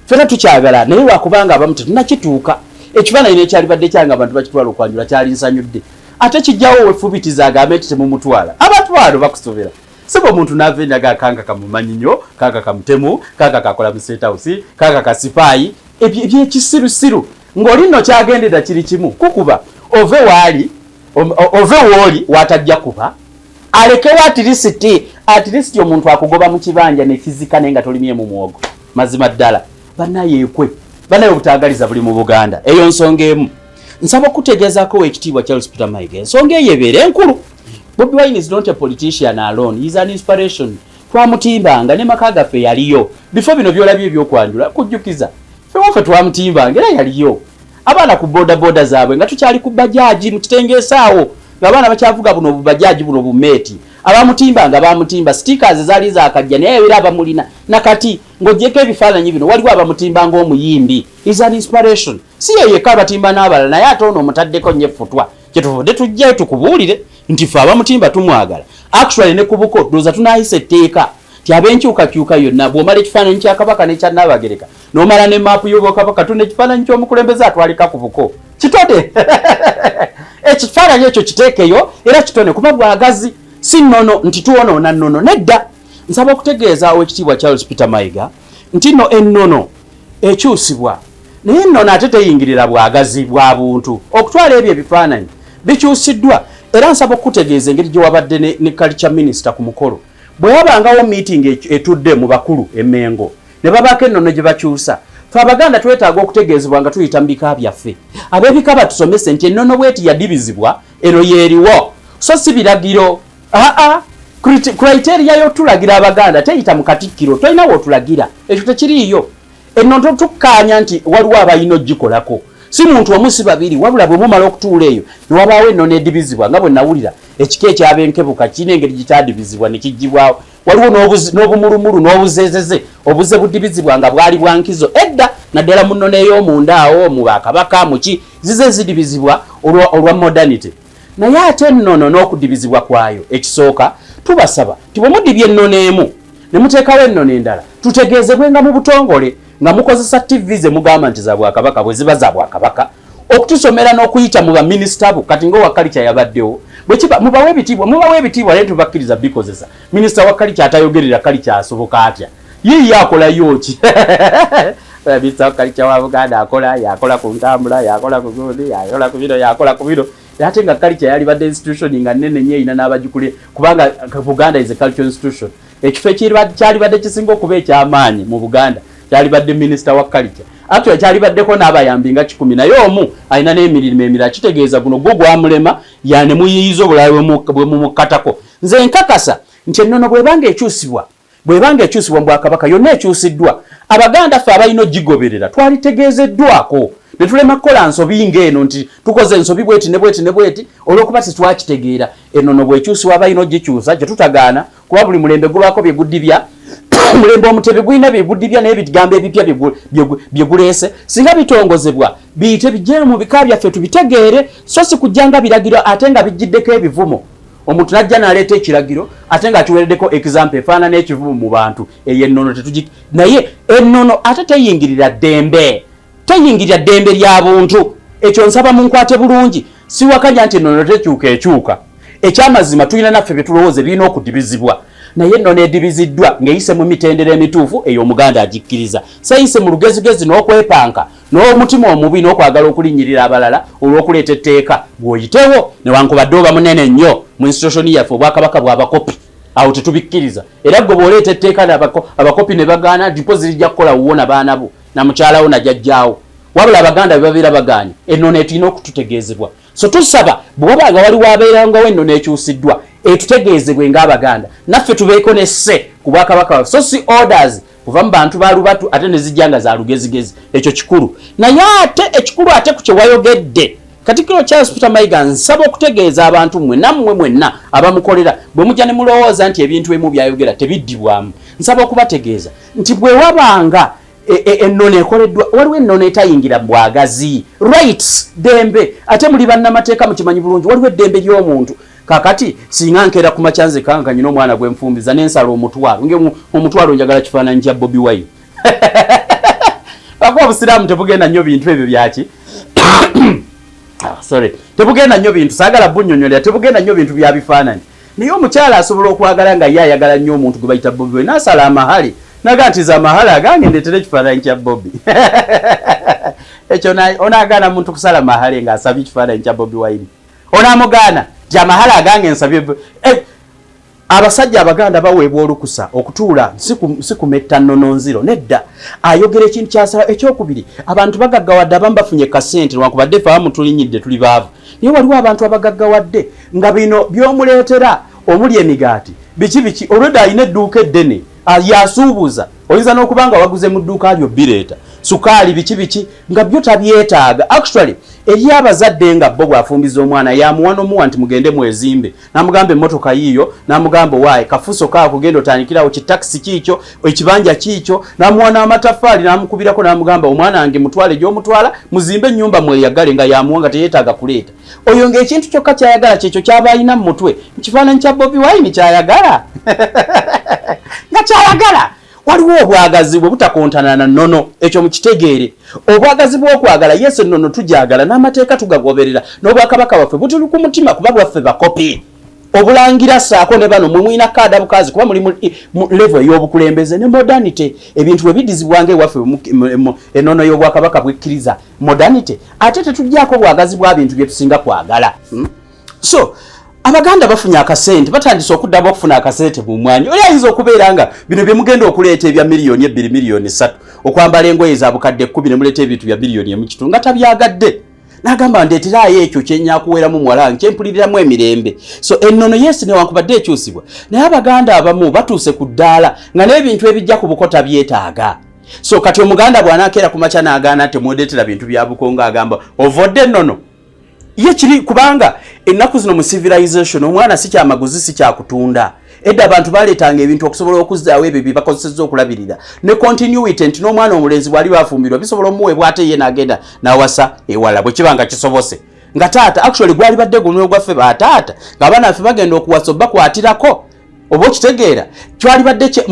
fena tukyagala, naye lwakubanga abamu tetunakituuka. Ekifaananyi nekyalibadde kyange abantu bakitwala okwanjula, kyali nsanyudde, ate kijjawo wefubitiza agambe nti temumutwala. Abantu bano bakusobera sebo. Omuntu naava endaga kanga kamumanyi nnyo, kanga kamutemu, kanga kakola mu State House, kanga kasipaayi, ebyo ebyekisirusiru ng'oli nno kyagendera kiri kimu kukuba. Ove waali, ove wooli watajja kuba alekewo at least omuntu akugoba mu kibanja nekizika, naye nga tolimyemu muwogo. Mazima ddala, bannayeekwe, bannaye, obutaagaliza buli mu Buganda. Eyo nsonga emu. Nsaba okutegeezaako, Owekitiibwa Charles Peter Mayiga, ensonga eyo ebeera enkulu. Bobi Wine is not a politician alone, he is an inspiration. Twamutimbanga ne maka gaffe, yaliyo bifo bino byolabye ebyokwanjula. Kujjukiza ffe waffe twamutimbanga, era yaliyo abaana ku bodaboda zaabwe nga tukyali ku bajaji mu kitengeesaawo, ng'abaana bakyavuga buno obubajaji buno bumeeti. Abamutimba nga bamutimba stickers zaali zakajja, naye era abamulina nakati. Ng'ogyeko ebifaananyi bino, waliwo abamutimba ng'omuyimbi, is an inspiration. Si ye yekka, abatimba n'abalala, naye ate ono omutaddeko nnyo effutwa. Kyetuvudde tujjayo tukubuulire nti ffe abamutimba tumwagala. Actually, ne ku buko ndowooza tunaayisa etteeka ti ab'enkyukakyuka yonna, bw'omala ekifaananyi kya Kabaka n'ekya Nnaabagereka, n'omala ne maapu y'Obwakabaka, tuna ekifaananyi ky'omukulembeze atwalika ku buko. Kitone ekifaananyi ekyo, kiteekeyo era kitone, kuba bwagazi, si nnono nti tuwonoona nnono, nedda. Nsaba okutegeeza Owekitiibwa Charles Peter Mayiga nti nno ennono ekyusibwa, naye ennono ate teyingirira bwagazi bwa buntu. Okutwala ebyo ebifaananyi bikyusiddwa, era nsaba okukutegeeza engeri gye wabadde ne culture minister ku mukolo. Bwe wabangawo meeting etudde mu bakulu Emmengo ne babaako ennono gye bakyusa, fe Abaganda twetaaga okutegeezebwa nga tuyita mu bika byaffe. Ab'ebika batusomese nti ennono bweti yadibizibwa, eno yeeriwo, so si biragiro. Aa, criteria y'otulagira Abaganda teyita mu Katikkiro. Tolina wootulagira, ekyo tekiriiyo. Ennono tukkaanya nti waliwo abalina ogikolako, si muntu omu, si babiri, wabula bwe mumala okutuula eyo ne wabaawo ennono edibizibwa, nga bwe nawulira ekika ekyabenkebuka kirina engeri gikyadibizibwa ne kiggyibwawo. Waliwo n'obumulumulu n'obuzeezeze obuze budibizibwa nga bwali bwa nkizo edda, naddala mu nnono ey'omunda awo mu bakabaka muki zize zidibizibwa olwa modernity. Naye ate ennono n'okudibizibwa kwayo, ekisooka tubasaba nti bwe mudibya ennono emu ne muteekawo ennono endala, tutegeezebwenga mu butongole nga mukozesa TV ze mugamba nti za bwakabaka, bwe ziba za bwakabaka, okutusomera n'okuyita mu baminisita bo. Kati nga owa culture yabaddewo, bwekiba mubawe ebitiibwa, mubawe ebitiibwa, naye tubakkiriza bikozesa. Minisita wa culture atayogerera culture asoboka atya? Yiiye akolayo ki? Minisita wa culture wa Buganda akola, yakola ku ntambula, yakola ku gundi, yakola ku bino, yakola ku bino, ate nga culture yalibadde institution nga nnene nnyo, erina n'abagikule, kubanga Buganda is a cultural institution. Ekifo kyalibadde kisinga okuba ekyamaanyi mu Buganda kyalibadde minisita wa culture. Actually, kyalibaddeko n'abayambi nga 100, naye omu alina n'emirimu emirala. Kitegeeza guno gwo gwamulema, yane muyiyiza obulala bwe mumukkatako. Nze nkakasa nti ennono bw'ebanga ekyusibwa, bw'ebanga ekyusibwa mu bwakabaka yonna ekyusiddwa, Abaganda ffe abalina ogigoberera twalitegeezeddwako ne tulema kukola nsobi ng'eno nti tukoze ensobi bweti ne bweti ne bweti olw'okuba tetwakitegeera. Ennono bw'ekyusibwa, abalina ogikyusa kyetutagaana, kuba buli mulembe gubaako bye gudibya. Omulembe Omutebi gulina bye gudibya n'ebigambo ebipya bye guleese. Singa bitongozebwa, biyite bijje mu bika byaffe tubitegeere, so si kujja nga biragiro ate nga bijjiddeko ebivumo. Omuntu najja n'aleeta ekiragiro ate ng'akiweereddeko example efaanana ekivumo mu bantu. Eyo ennono tetugi, naye ennono ate teyingirira ddembe, teyingirira ddembe lya buntu. Ekyo nsaba munkwate bulungi. Siwakanya nti ennono tekyuka, ekyuka. Ekyamazima, tulina naffe bye tulowooza ebirina okudibizibwa, naye ennono edibiziddwa ng'eyise mu mitendera emituufu, eyo Omuganda agikkiriza, seyise mu lugezigezi n'okwepanka n'omutima omubi n'okwagala okulinnyirira abalala olw'okuleeta etteeka bw'oyitewo, newankubadde oba munene nnyo mu institution yaffe, obwakabaka bw'abakopi. Awo tetubikkiriza. Era gwe bw'oleeta etteeka abakopi ne bagaana, dipozi lijja kukola wuwo na baana bo na mukyalawo na jjajjaawo. Wabula Abaganda bwe babeera bagaanye ennono, etulina okututegeezebwa. So tusaba bwe waba nga waliwo abeerangawo ennono ekyusiddwa, etutegeezebwe ng'Abaganda, naffe tubeeko ne sse ku bwakabaka bwaffe, so si orders kuva mu bantu ba lubatu ate ne zijja nga za lugezigezi. Ekyo kikulu. Naye ate ekikulu ate ku kye wayogedde, Katikkiro Charles Peter Mayiga, nsaba okutegeeza abantu mmwe nammwe mwenna abamukolera, bwe mujja ne mulowooza nti ebintu ebimu byayogera tebiddibwamu, nsaba okubategeeza nti bwe wabanga ennono ekoleddwa, waliwo ennono etayingira bwagazi, rights, ddembe. Ate muli bannamateeka, mukimanyi bulungi, waliwo eddembe ly'omuntu. Kakati singa nkeera ku makya nzeka nga nyina omwana gwenfumbiza nensala 1000, nge 1000 njagala kifaananyi kya Bobi Wine, akuba Obusiraamu tebugenda nnyo bintu ebyo byaki. Ah, sorry, tebugenda nnyo bintu, saagala bunnyonnyolera, tebugenda nnyo bintu bya bifaananyi. Naye omukyala asobola okwagala nga ye ayagala nnyo omuntu gwe bayita Bobi Wine, n'asala amahale. Naga nti za mahala agange ndeetera ekifaananyi kya Bobi. Ekyo onaagaana muntu kusala mahale ng'asabye ekifaananyi kya Bobi Wine? Onaamugaana nti amahala agange nsabye? Abasajja Abaganda baweebwa olukusa okutuula, si kumetta nnono nziro, nedda. Ayogera ekintu kyasala. Ekyokubiri, abantu bagaggawadde, abamu bafunye kasente, lwankubadde fe abamu tulinyidde, tuli baavu, naye waliwo abantu abagaggawadde nga bino by'omuleetera omuli emigaati, biki biki, olwedde alina edduuka eddene yasuubuza, oyinza n'okuba nga waguze mu dduuka lyo, bireeta sukaali, biki biki, nga byo tabyetaaga. Actually, eri abazadde nga bo bw'afumbiza omwana yamuwa n'omuwa nti mugende mwezimbe, namugamba emmotoka yiiyo, namugamba owaaye kafuso kaako, genda otandikirawo, kitakisi kiikyo, ekibanja kiikyo, namuwa n'amataffaali, namukubirako, namugamba omwana wange mutwale gy'omutwala, muzimbe ennyumba mweyagale, nga yamuwa, nga teyeetaaga kuleeta oyo, ng'ekintu kyokka kyayagala kyekyo kyaba alina mu mutwe, mu kifaananyi kya Bobi Wine kyayagala nga kyayagala. Waliwo obwagazi bwe butakontana na nnono, ekyo mukitegeere. Obwagazi bw'okwagala, yesu, ennono tujagala n'amateeka tugagoberera, n'obwakabaka bwaffe butuli ku mutima, kuba bwaffe bakopi obulangira saako ne bano mwe mulina kaada bukazi, kuba muli mu level ey'obukulembeze ne modernity. Ebintu bwe bidizibwanga ewaffe, ennono y'obwakabaka bwekkiriza modernity, ate tetujjaako bwagazi bwa bintu bye tusinga kwagala. So Abaganda bafunye akasente, batandise okuddamu okufuna akasente mu mwanyi. Oli ayinza okubeera nga bino bye mugenda okuleeta ebya 2 miliyoni, 3 miliyoni, okwambala engoye za 10,000, ne muleeta ebintu bya 1.5 biliyoni, nga tabyagadde, n'agamba ndeeteraayo ekyo kyenyakuweeramu muwala wange, kyempuliriramu emirembe. So ennono, yes, newankubadde ekyusibwa, naye Abaganda abamu batuuse ku ddaala nga n'ebintu ebijja ku buko tabyetaaga. So kati Omuganda bw'anaakeera ku makya n'agaana temwedeetera bintu bya buko, ng'agamba ovodde ennono ye kiri, kubanga ennaku zino mu civilization omwana si kyamaguzi, si kyakutunda. Edda abantu baleetanga ebintu okusobola okuzzaawo ebyo bye bakozesezza okulabirira ne continuity, nti n'omwana omulenzi bw'ali bafumbirwa bisobola omuweebwa, ate ye n'agenda n'awasa ewala bwe kiba nga kisobose, nga taata actually gwali badde gunwe gwaffe bataata, ng'abaana baffe bagenda okuwasa obakwatirako, oba okitegeera, kyalibadde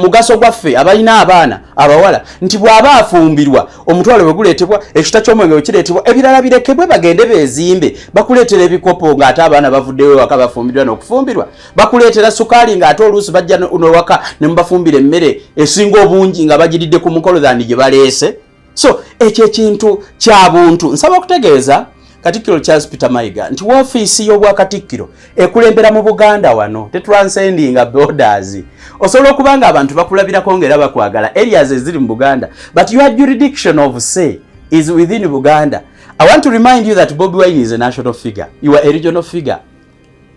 mugaso gwaffe abalina abaana abawala, nti bw'aba afumbirwa omutwalo bwe guleetebwa, ekita ky'omwenge bwe kireetebwa, ebirala birekebwe bagende beezimbe. Bakuleetera ebikopo ng'ate abaana bavuddeyo ewaka bafumbirwa n'okufumbirwa, bakuleetera sukaali ng'ate oluusi bajja newaka ne mubafumbira emmere esinga obungi nga bagiridde ku mukolo thani gye baleese. So ekyo ekintu kya buntu. Nsaba okutegeeza Katikkiro Charles Peter Mayiga nti woofiisi y'Obwakatikkiro ekulembera mu Buganda wano, tetranscendinga borders. Osobola okuba nga abantu bakulabirako nga era bakwagala areas eziri mu Buganda, but your jurisdiction of say is within Buganda. I want to remind you that Bobi Wine is a national figure. You are a regional figure.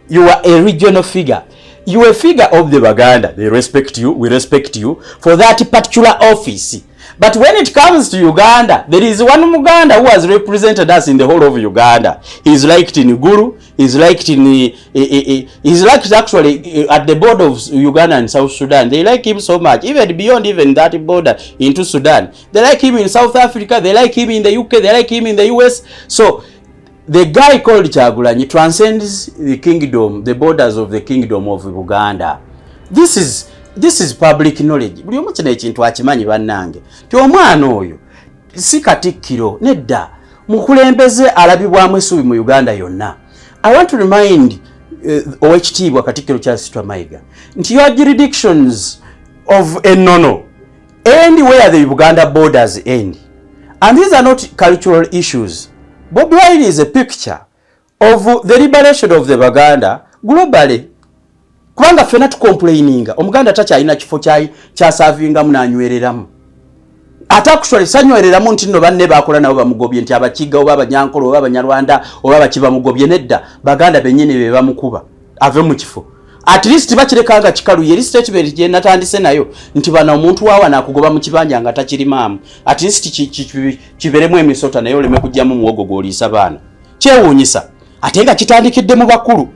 You are a regional figure. You are a figure of the Baganda. They respect you, we respect you for that particular office, but when it comes to Uganda, there is one Muganda who has represented us in the whole of Uganda. He's liked in Gulu, he's liked in he's liked actually at the border of Uganda and South Sudan. They like him so much, even beyond even that border into Sudan. They like him in South Africa, they like him in the UK, they like him in the US. So the guy called Kyagulanyi transcends the kingdom, the borders of the kingdom of Buganda. This is public knowledge. Buli omu kino ekintu akimanyi, bannange, nti omwana oyo si katikkiro, nedda, mukulembeze alabibwamu essuubi mu Uganda yonna. I want to remind Owekitiibwa Katikkiro Charles Peter Mayiga nti your jurisdictions of ennono end where the Uganda borders end, and these are not cultural issues. Bobi Wine is a picture of the liberation of the Baganda globally, kubanga ffena tucomplaininga Omuganda takyalina kifo kyasavingamu n'anywereramu, ate actually sanywereramu nti nno banne bakola nabo bamugobye, nti Abakiga oba Abanyankolo oba Abanyarwanda oba baki bamugobye. Nedda, Baganda bennyini be bamukuba ave mu kifo. At least bakireka nga kikalu. Yeri statement gye natandise nayo nti bano omuntu waawa nakugoba mu kibanja nga takirimaamu, at least kiberemu emisota, naye oleme kugyamu muwogo gw'oliisa baana. Kyewuunyisa ate nga kitandikidde mu bakulu.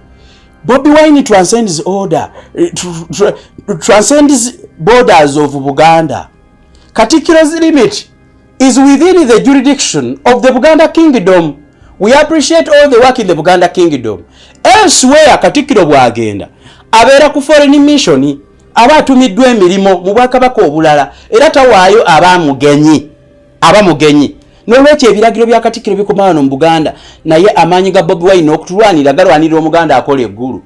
Bobi Wine transcends order, transcends borders of Buganda. Katikkiro's limit is within the jurisdiction of the Buganda Kingdom. We appreciate all the work in the Buganda Kingdom. Elsewhere, Katikkiro bw'agenda abeera ku foreign mission, aba atumiddwa emirimu mu bwakabaka obulala, era tawaayo aba mugenyi, aba mugenyi. N'olwekyo ebiragiro bya Katikkiro bikoma wano mu Buganda, naye amaanyi ga Bobi Wine okutulwanirira galwanirira Omuganda akola eggulu,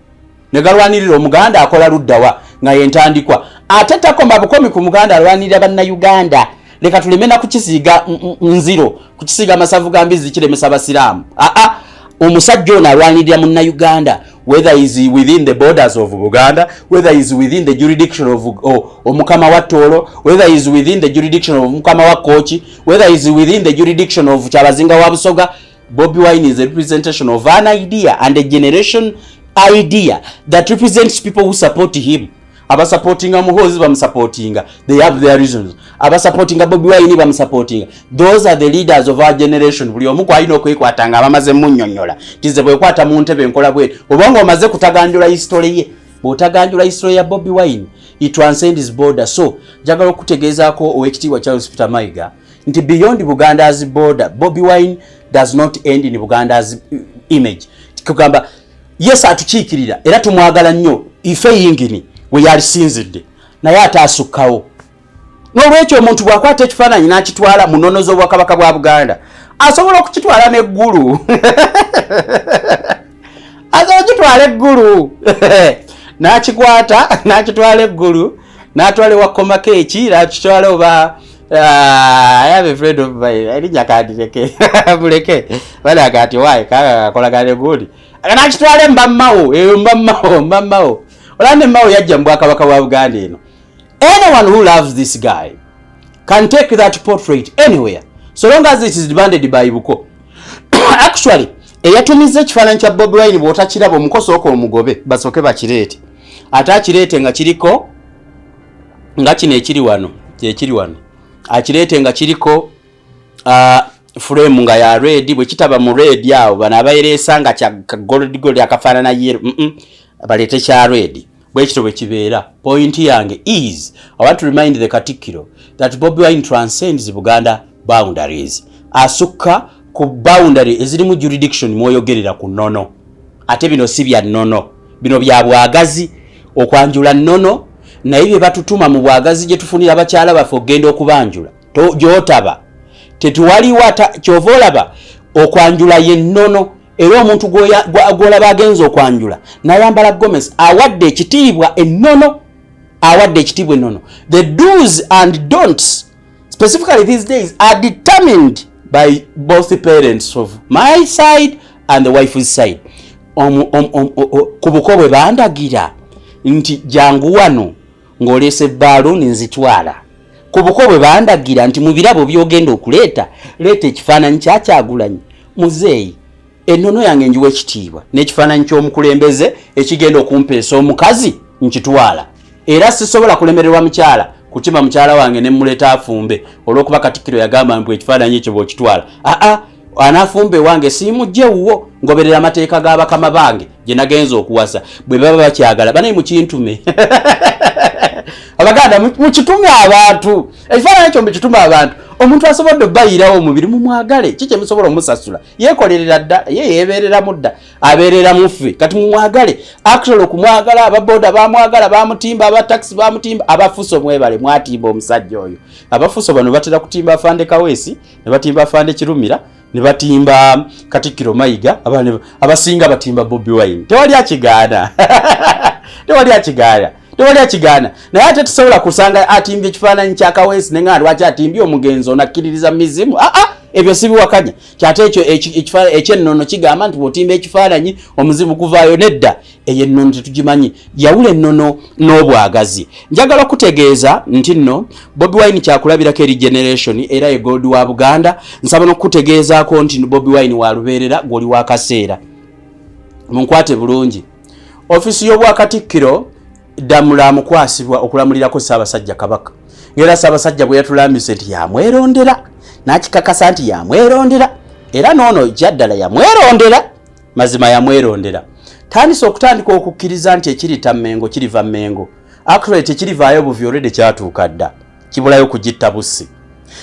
ne galwanirira Omuganda akola luddawa nga yentandikwa. Ate takoma bukomi ku Muganda, alwanirira Bannayuganda. Leka tuleme na kukisiiga nziro, kukisiiga amasavu ga mbizi, kiremesa Basiraamu. Aa, omusajja ono alwanirira Munnayuganda, whether is within the borders of Buganda, whether is within the jurisdiction of, oh, omukama wa Tooro, whether is within the jurisdiction of omukama wa Kooki, whether is within the jurisdiction of Kyabazinga wa Busoga. Bobi Wine is a representation of an idea and a generation idea that represents people who support him. Abasupportinga Muhozi bamusupportinga, they have their reasons. Abasupportinga Bobi Wine bamusupportinga. Those are the leaders of our generation. Buli omu kwalina okwekwata nga bamaze munnyonnyola tize bwekwata mu ntebe enkola bweti, obanga omaze kutaganjula history ye. Bw'otaganjula history ya Bobi Wine, he transcends his border. So njagala okutegeezaako Owekitiibwa Charles Peter Mayiga nti beyond Buganda's border, Bobi Wine does not end in Buganda's image. Kugamba yes, atukiikirira era tumwagala nnyo, ife yingini we yalisinzidde, naye ate asukkawo. N'olwekyo omuntu bw'akwata ekifaananyi n'akitwala mu nnono z'Obwakabaka bwa Buganda, asobola okukitwala n'eggulu, asobola okukitwala eggulu, n'akikwata n'akitwala eggulu, n'atwala ewa Komakeeki, n'akitwala oba I have a friend of mine, erinnya kandireke, muleke balaga ati waayi kakolagane gundi, n'akitwala embammawo eyo, mbammawo, mbammawo olaba ne Mmawo yajja mu Bwakabaka bwa Buganda eno. Anyone who loves this guy can take that portrait anywhere so long as it is demanded by buko. Actually, eyatumiza ekifaananyi kya Bobi Wine, bw'otakiraba omukoso omugobe, basooke bakireete, ate akireete nga kiriko nga kino ekiri wano, kyekiri wano, akireete nga kiriko frame nga ya red. Bwe kitaba mu red awo, bano abayereesa nga kya gold, gold akafaanana yellow, baleete kya red. Bwekityo bwe kibeera. Point yange is, I want to remind the Katikkiro that Bobi Wine transcends Buganda boundaries. Asukka ku boundary ezirimu jurisdiction mwoyogerera ku nnono. Ate bino si bya nnono, bino bya bwagazi. Okwanjula nnono, naye bye batutuma mu bwagazi gye tufunira bakyala baffe okugenda okubanjula gy'otaba tetuwaliwo. Ata kyova olaba okwanjula ye nnono, era omuntu gw'olaba agenza okwanjula n'ayambala gomesi, awadde ekitiibwa ennono, awadde ekitiibwa ennono. The do's and don'ts, specifically these days, are determined by both the parents of my side and the wife's side. Ku buko bwe bandagira nti jangu wano ng'oleese baaluuni, nzitwala. Ku buko bwe bandagira nti mu birabo by'ogenda okuleeta, leeta ekifaananyi kya Kyagulanyi, muzeeyi, ennono yange njiwa ekitiibwa, n'ekifaananyi ky'omukulembeze ekigenda okumpeesa omukazi nkitwala. Era sisobola kulemererwa mukyala kukima mukyala wange ne muleeta afumbe olw'okuba Katikkiro yagamba mbu ekifaananyi ekyo bw'okitwala, aa, anaafumba ewange, siimugje wuwo. Ngoberera amateeka g'abakama bange gye nagenza okuwasa. Bwe baba bakyagala banaye mukintume, Abaganda, mukitume abantu, ekifaananyi ekyo mukitume abantu. Omuntu asobodde obbayirawo omubiri, mumwagale. Ki kyemusobola omusasula? Yekolerera dda, ye yebeereramu dda, abeerera muffe. Kati mumwagale. Actually, okumwagala, ababoda bamwagala, bamutimba, abatakisi bamutimba, abafuso mwebale mwatimba omusajja oyo. Abafuso bano batera kutimba Afande Kaweesi, ne batimba Afande Kirumira, ne batimba Katikkiro Mayiga. Abasinga batimba Bobi Wine. Tewali akigaana, tewali akigaana, tewali akigaana. Naye ate tusobola kusanga atimbye ekifaananyi kya Kaweesi nenga lwaki atimbye omugenzi onakkiririza mizimu? Aa, ebyo sibiwakanya. Kyate ekyo ekyennono kigamba nti bw'otimba ekifaananyi omuzimu guvaayo. Nedda, eyo ennono tetugimanyi. Yawula ennono n'obwagazi. Njagala okutegeeza nti nno Bobi Wine kyakulabirako eri generation, era ye gold wa Buganda. Nsaba n'okukutegeezaako nti Bobi Wine wa lubeerera, gw'oli wakaseera. Munkwate bulungi, ofiisi y'Obwakatikkiro, Ddamula amukwasibwa okulamulirako Ssaabasajja Kabaka, ngaera Ssaabasajja bwe yatulambise nti yamwerondera, n'akikakasa nti yamwerondera, era noono kyaddala yamwerondera, mazima yamwerondera. Tandise okutandika okukkiriza nti ekirita Mmengo kiriva Mmengo. Actually, tekirivaayo buvi, already kyatuuka dda, kibulayo kugitta bussi.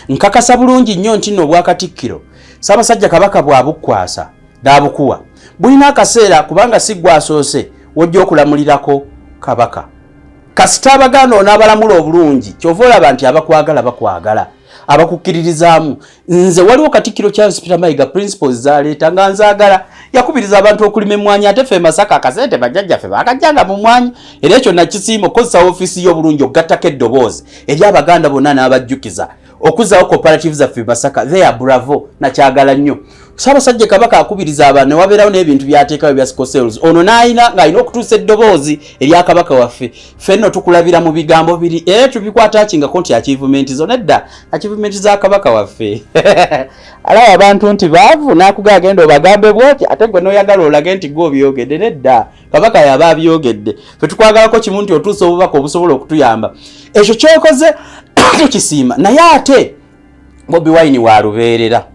Nkakasa bulungi nnyo nti nno Obwakatikkiro Ssaabasajja Kabaka bw'abukwasa n'abukuwa, bulina akaseera, kubanga si gwasoose wojja okulamulirako Kabaka. Kasita Abaganda onaabalamula obulungi, kyova olaba nti abakwagala bakwagala. Abakukkiririzaamu nze waliwo Katikkiro Charles Peter Mayiga principles zaleeta nga nzaagala. Yakubiriza abantu okulima emmwanyi, ate ffe Masaka akasente bajjajjaffe bakajjanga mu mmwanyi, era ekyo nakisiima okukozesa ofiisi y'obulungi okugattako eddoboozi eri Abaganda bonna n'abajjukiza okuzaawo cooperative zaffe Masaka. There, bravo, nakyagala nnyo. Ssaabasajja Kabaka akubiriza abantu ne wabeerawo n'ebintu byateekawo ebya sickle cells, ono n'alina ng'alina okutuusa eddoboozi erya Kabaka waffe. Ffe nno tukulabira mu bigambo biri era tubikwata kingako nti achievement zo nedda, achievement za Kabaka waffe. Alaba abantu nti baavu n'akuga agenda obagambe bwoti, ate gwe n'oyagala olage nti gwe obyogedde. Nedda, Kabaka yaba abyogedde. Ffe tukwagalako kimu nti otuusa obubaka obusobola okutuyamba. Ekyo kyokoze tukisiima, naye ate Bobi Wine wa lubeerera.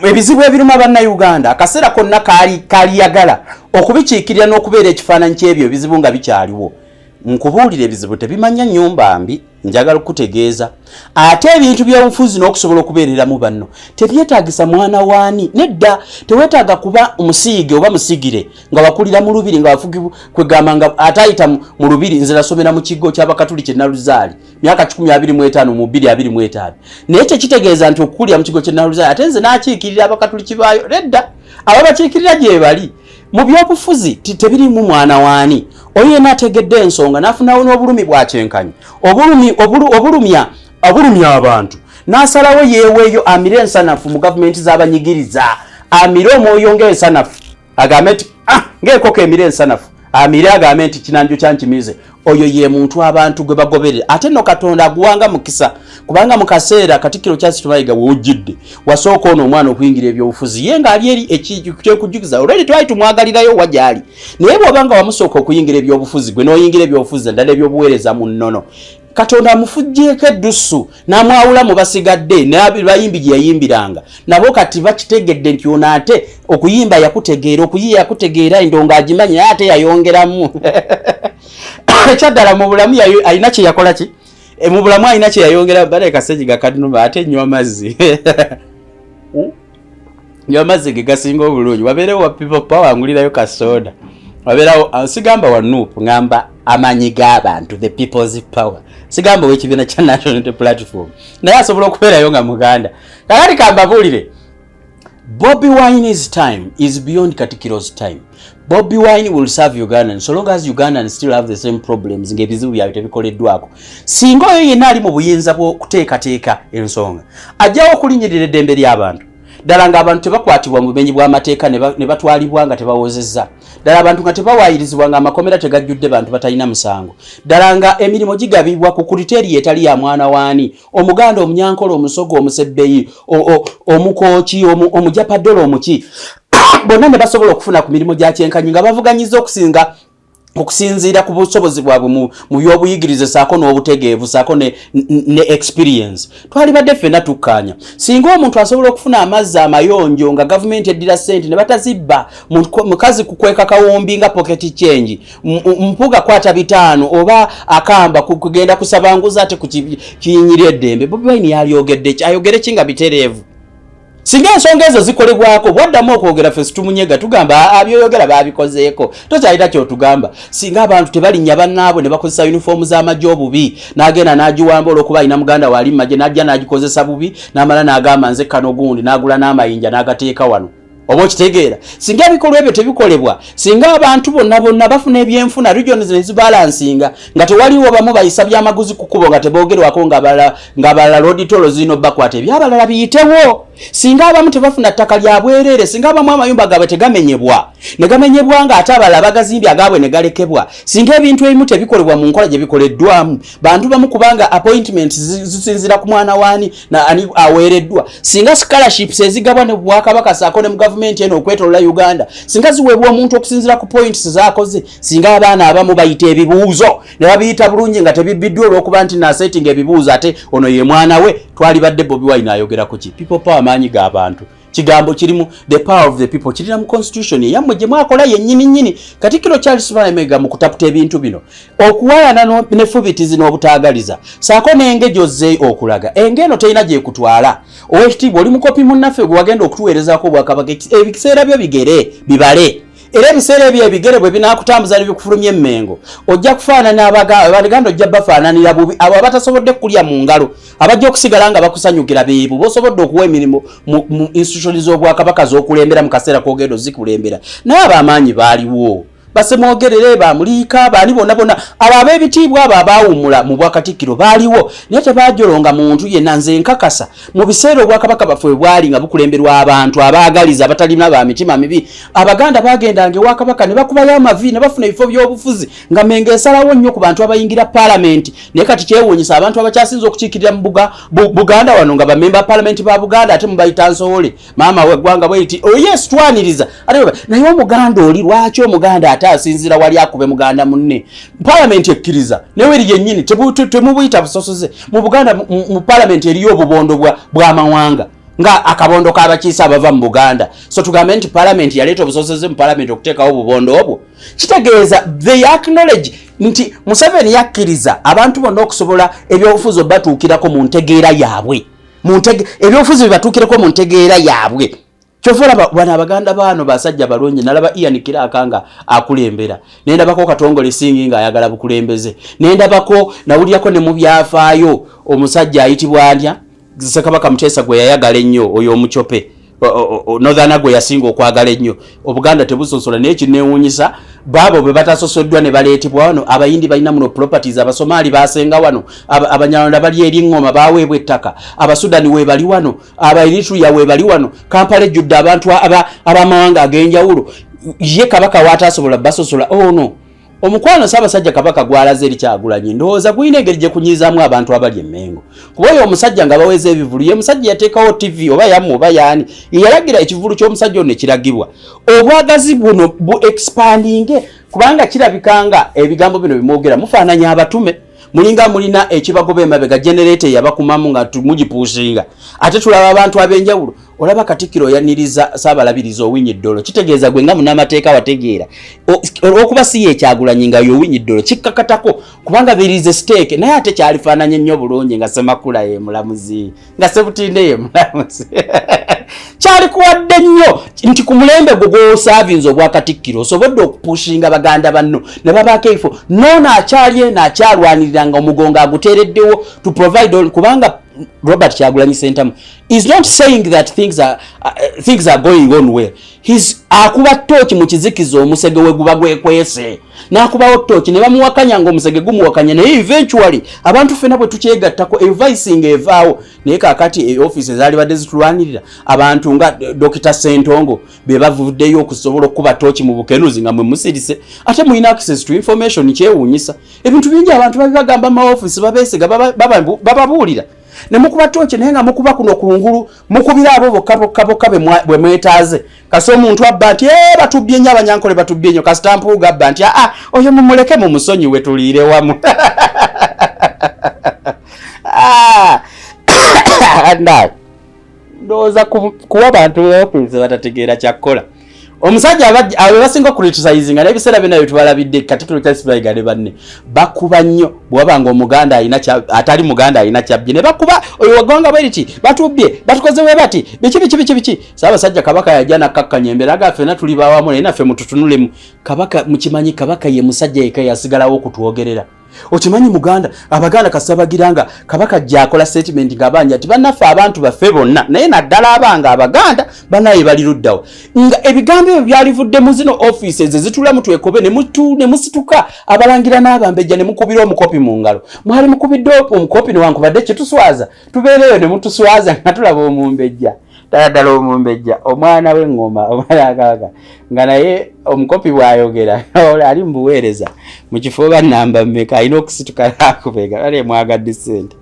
Ebizibu ebiruma Bannayuganda akaseera konna kaliyagala okubikiikirira n'okubeera ekifaananyi ky'ebyo ebizibu nga bikyaliwo. Nkubuulira, ebizibu tebimanya nnyumba mbi. Njagala okukutegeeza ate ebintu by'obufuzi n'okusobola okubeereramu banno tebyetaagisa mwana waani. Nedda, teweetaaga kuba musiige oba musigire nga wakulira mu lubiri, nga wafugi kwegamba nga ate ayita mu lubiri. Nze nasomera mu kigo ky'Abakatuliki Naluzaali myaka 125 mu 225, naye tekitegeeza nti okukulira mu kigo kye Naluzaali ate nze n'akiikirira Abakatuliki baayo. Nedda, ababakiikirira gye bali. Mu byobufuzi tebirimu mwana waani. Oyo yenna ategedde ensonga n'afunawo n'obulumi bwa kyenkanyi, obulumi obulumya obulumya abantu, n'asalawo yeeweeyo amire ensanafu mu gavumenti z'abanyigiriza, amire omwoyo ng'ensanafu, agambe nti ah, ng'enkoko emire ensanafu, amire agambe nti kinanjo kyankimize. Oyo ye muntu abantu gwe bagoberera. Ate nno Katonda aguwanga mukisa, kubanga mu kaseera Katikkiro Charles Mayiga wewujjidde wasooka ono omwana okuyingira ebyobufuzi, ye ng'ali eri ekyekujjukiza olweri twali tumwagalirayo wa gy'ali. Naye bw'oba nga wamusooka okuyingira ebyobufuzi, gwe n'oyingira ebyobufuzi naddala ebyobuweereza mu nnono, Katonda amufuggyeko eddusu n'amwawula mu basigadde n'abayimbi gye yayimbiranga nabo. Kati bakitegedde nti ono ate okuyimba yakutegeera, okuyiya yakutegeera, endongo agimanyi, naye ate yayongeramu ekyaddala mu bulamu. Alina kye yakola ki mu bulamu, alina kye yayongera. Baleka sejiga kadunuma, ate nywa amazzi, nywa amazzi ge gasinga obulungi. Wabeerewo wa People Power, ngulirayo kasoda. Wabeerawo sigamba wa NUP, ngamba amaanyi g'abantu, the People's Power, sigamba ow'ekibiina kya National Unity Platform, naye asobola okubeerayo nga Muganda. Kakati kambabuulire, Bobi Wine's time is beyond Katikiro's time. Bobi Wine will serve Ugandans so long as Ugandans still have the same problems, ng'ebizibu byabwe tebikoleddwako. Singa oyo yenna ali mu buyinza bw'okuteekateeka ensonga ajjawo okulinnyirira eddembe ly'abantu ddala, ng'abantu tebakwatibwa mu bumenyi bw'amateeka ne batwalibwa nga tebawozezza ddala, abantu nga tebawaayirizibwa, ng'amakomera tegajjudde bantu batalina musango ddala, nga emirimu gigabibwa ku criteria etali ya mwana waani, Omuganda, Omunyankole, Omusoga, Omusebbeyi, Omukooki, Omujapadolo, omuki, bonna ne basobola okufuna ku mirimu gya kyenkanyi nga bavuganyiza okusinga okusinziira ku busobozi bwabwe mu byobuyigirize saako n'obutegeevu saako ne experience, twalibadde ffenna tukkaanya. Singa omuntu asobola okufuna amazzi amayonjo nga gavumenti eddira ssente ne batazibba, mukazi kukweka kawumbi nga pocket change, Mpuga kwata 500 oba akamba kugenda kusaba nguzi ate ku kiyinyira eddembe, Bobi Wine yalyogedde ki? Ayogere ki nga bitereevu? Singa ensonga ezo zikolebwako, bwaddamu okwogera ffe situmunyega, tugamba abyoyogera babikozeeko, tokyalina kyotugamba. Singa abantu tebalinnya bannaabwe ne bakozesa yunifoomu z'amagye obubi, n'agenda n'agiwamba olw'okuba alina muganda waali mu magye, n'ajja n'agikozesa bubi, n'amala n'agamba nze kano gundi, n'agula n'amayinja n'agateeka wano, oba okitegeera? Singa ebikolwa ebyo tebikolebwa, singa abantu bonna bonna bafuna ebyenfuna, regions nezibalansinga, nga tewaliwo bamu bayisa byamaguzi ku kkubo nga teboogerwako, nga abalala road toll zirina obbakwata, ebyabalala biyitewo, singa abamu tebafuna ttaka lya bwereere, singa abamu amayumba gaabwe tegamenyebwa ne gamenyebwa nga ate abalala bagazimbye agaabwe ne galekebwa, singa ebintu ebimu tebikolebwa mu nkola gye bikoleddwamu bantu bamu, kubanga appointment zisinziira ku mwana waani na ani aweereddwa, singa scholarships ezigabwa ne bwakabaka saako ne mu gavumenti eno okwetolola Uganda singa ziweebwa omuntu okusinziira ku points z'akoze, singa abaana abamu bayita ebibuuzo ne babiyita bulungi nga tebibbiddwa olw'okuba nti nasetinga ebibuuzo ate ono ye mwana we, twalibadde Bobi Wine ayogera ku ki? People Power, amaanyi g'abantu, kigambo kirimu the power of the people, kirina mu constitution eyammwe gye mwakola yennyini nnyini. Katikkiro Charles Mayiga mu kutaputa ebintu bino, okuwayana n'effubitizi n'obutaagaliza saako n'enge gy'ozze okulaga, enge eno terina gyekutwala. Owekitiibwa, oli mukopi munnaffe gwe wagenda okutuweerezaako obwakabaka. Ebiseera byo bigere bibale. Era ebiseera ebyo ebigere bwe binaakutambuza ne bikufulumya emmengo, ojja kufaanana Abaganda, ojja bafaananira bubi. Abo abatasobodde kulya mu ngalo abajja okusigala nga bakusanyukira beebo bosobodde okuwa emirimu mu institution z'Obwakabaka z'okulembera mu kaseera k'ogenda ozikulembera. Naye ab'amaanyi baaliwo, basemwogerere, bamuliika, baani bonna bonna abo ab'ebitiibwa, abo abaawummula mu bwakatikkiro baaliwo, naye tebajolonga muntu yenna. Nze nkakasa mu biseera obwakabaka baffe bwe bwali nga bukulemberwa abantu abaagaliza, abatalina ba mitima mibi, Abaganda bagendanga ewakabaka ne bakubayo amavi ne bafuna ebifo by'obufuzi, nga Mengo esalawo nnyo ku bantu abayingira paalamenti. Naye kati kyewuunyisa abantu abakyasinza okukiikirira mu Buganda wano nga bamemba paalamenti ba Buganda, ate mubayita nsowole maama weggwanga bweti. Oh yes, twaniriza ate, naye Omuganda oli lwaki Omuganda ate asinzira wali akube muganda munne? Paalamenti ekkiriza naye eri yennyini temubuyita busosoze mu Buganda. Mu paalamenti eriyo obubondo bw'amawanga nga akabondo k'abakiise abava mu Buganda. So tugambe nti paalamenti yaleeta obusosoze mu paalamenti okuteekawo obubondo obwo? Kitegeeza they acknowledge nti Museveni yakkiriza abantu bonna okusobola ebyobufuzi obatuukirako mu ntegeera yaabwe, ebyobufuzi bibatuukireko mu ntegeera yaabwe. Kyova olaba bano Abaganda baano basajja balungi. Nalaba Ian Kiraka nga akulembera, nendabako Katongole Singi nga ayagala bukulembeze, nendabako, nawulirako ne mu byafaayo omusajja ayitibwa atya, Ssekabaka Muteesa gwe yayagala ennyo, oyo omucope northern gwe yasinga okwagala ennyo. Obuganda tebusosola, naye kinewuunyisa baabo bwe batasosoddwa ne baleetebwa wano. Abayindi balina muno properties, Abasomaali basenga wano, Abanyarwanda bali eri ŋŋoma baweebwa ettaka, Abasudani weebali wano, Abaeritrea weebali wano. Kampala ejjudde abantu ab'amawanga ag'enjawulo. Ye Kabaka waataasobola basosola ono omukwano Ssaabasajja Kabaka gwalaze eri Kyagulanyi, ndowooza gulina engeri gye kunyiizaamu abantu abali Emmengo, kuba oyo omusajja nga baweza ebivulu ye musajja yateekawo TV oba yammwe oba yaani yeyalagira ekivulu ky'omusajja ono nekiragibwa. Obwagazi buno bu expandinge, kubanga kirabika nga ebigambo bino bimwogera mufaananya abatume, mulinga mulina ekibagoba emabega, generator eyabakumamu nga mugipushinga. Ate tulaba abantu ab'enjawulo, olaba Katikkiro oyaniriza Saabalabirizi Owinyi Ddolo, kitegeeza gwe nga munamateeka wategeera olwokuba si yekyagulanyi nga yowinyi Ddolo kikkakatako, kubanga there is a stake. Naye ate kyalifaananye nnyo bulungi nga Semakula ye mulamuzi, nga Sebutinde ye mulamuzi. Kyalikuwadde nnyo nti ku mulembe gwo gwosaavinze obwakatikkiro osobodde okupushinga baganda banno ne babaako ebifo. Noono akyali eno akyalwanirira nga omugongo aguteereddewo to provide all, kubanga Robert Kyagulanyi Sentamu is not saying that things are going on well. He's akuba tooki mu kizikiza omusege we guba gwekwese, n'akubawo tooki ne bamuwakanya nga omusege gumuwakanya, naye eventually abantu ffena bwe tukyegattako evice evaawo. Naye kaakati ofiisi ezaalibadde zitulwanirira, abantu nga Dr Sentongo be bavuddeyo okusobola okukuba tooki mu bukenuzi nga mwe musirise, ate mulina access to information. Kyewuunyisa, ebintu bingi abantu babibagamba mu maofiisi, babeesiga, bababuulira ne mukuba tooki, naye nga mukuba kuno kungulu, mukubira abo bokka bokka bokka bwe mwetaaze. Kasi omuntu abba nti, "Eh, batubbye nnyo, Abanyankole batubbye nnyo." Kasita Mpuuga abba nti, "Aa, oyo mumuleke, mumusonyiwe, tuliire wamu." Ah, ndowooza kuwa abantu ofiisi batategeera kyakkola omusajja abo basinga okucriticizinga n'ebiseera byonna byetubalabidde. Katikkiro Charles Mayiga ne banne bakuba nnyo bwewaba nga Omuganda alina atali Muganda alina kyabbye, ne bakuba oyo wagwanga bwe riti, batubbye, batukoze bwe bati, biki biki biki biki. Ssaabasajja Kabaka yajja nakkakkanya embeera ga ffenna tuli bawamu, naye naffe mututunulemu. Kabaka mukimanyi, Kabaka ye musajja yekka yasigalawo okutwogerera. Okimanyi Muganda, Abaganda kasabagira nga Kabaka gyakola statement ng'abanja nti bannaffe abantu baffe bonna, naye naddala abanga Abaganda banaye bali luddawo, nga ebigambo ebyo byalivudde mu zino offices ezitulamu twekobe ne musituka abalangira n'abambejja ne mukubira omukopi mu ngalo. Mwali mukubidde omukopi newankubadde kituswaza, tubeereyo ne mutuswaza nga tulaba omumbejja, ddala ddala omumbejja omwana w'eŋŋoma, omwana wa Kabaka, nga naye omukopi bw'ayogera ali mu buweereza mu kifo oba namba mmeka, alina okusituka nakubega bale mwagadde ssente.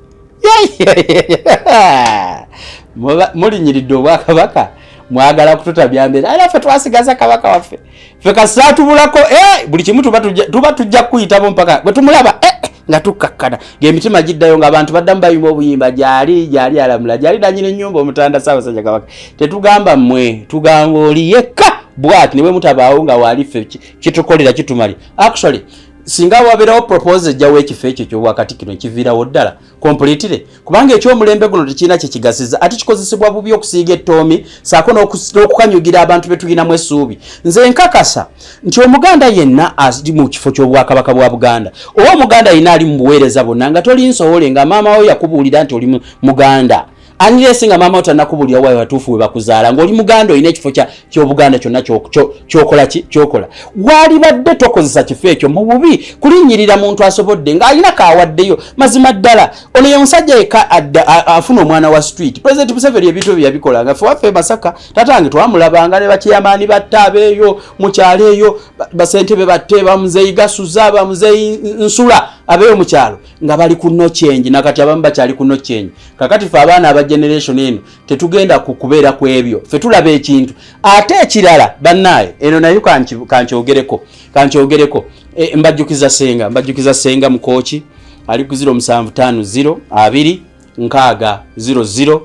Mulinyiridde obwakabaka, mwagala kututabya mbeera, era ffe twasigaza Kabaka waffe. Ffe kasita tubulako, eh, buli kimu tuba tujja kukuyitamu mpaka bwe tumulaba, eh, nga tukkakkana ng'emitima giddayo, ng'abantu baddamu bayimba obuyimba gyali gyali alamula gyali nanyini ennyumba omutanda Ssaabasajja Kabaka. Tetugamba mmwe, tugamba oli yekka bwati ne bwe mutabaawo nga waali, ffe kitukolera kitumali. Actually Singa wabeerawo proposal ejjawo ekifo ekyo ekyobwakatikiro, ekiviirawo ddala completely, kubanga ekyomulembe guno tekirina kyekigasiza, ate kikozesebwa bubi okusiiga ettoomi saako n'okukanyugira abantu betulinamu essuubi. Nze nkakasa nti Omuganda yenna ali mu kifo ky'Obwakabaka bwa Buganda, oba Omuganda yenna ali mu buweereza bwonna, nga toli nsowole, nga maama wo yakubuulira nti oli Muganda, unless nga maama wo tannakubuulira waayo watuufu we bakuzaala, ng'oli Muganda, olina ekifo ky'Obuganda kyonna kyokola ki kyokola, walibadde tokozesa kifo ekyo mu bubi kulinnyirira muntu asobodde ng'alina kaawaddeyo. Mazima ddala ono ye musajja yekka afuna omwana wa street. President Museveni ebintu ebyo yabikola nga ffe waffe Masaka, taata wange twamulabanga ne bakyeyamaani batte abeeyo mu kyalo eyo, basentebe batte, bamuzeeyi Gasuza, bamuzeeyi Nsula, abeeyo mu kyalo nga bali ku no change. Nakati abamu bakyali ku no change. Kakati fe abaana aba generation eno tetugenda ku kubeera ku ebyo, ffe tulaba ekintu. Ate ekirala bannaaye, eno nayo kankyogereko. Mbajjukiza senga, mbajjukiza senga Mukooki ali ku 0750 2 6 00.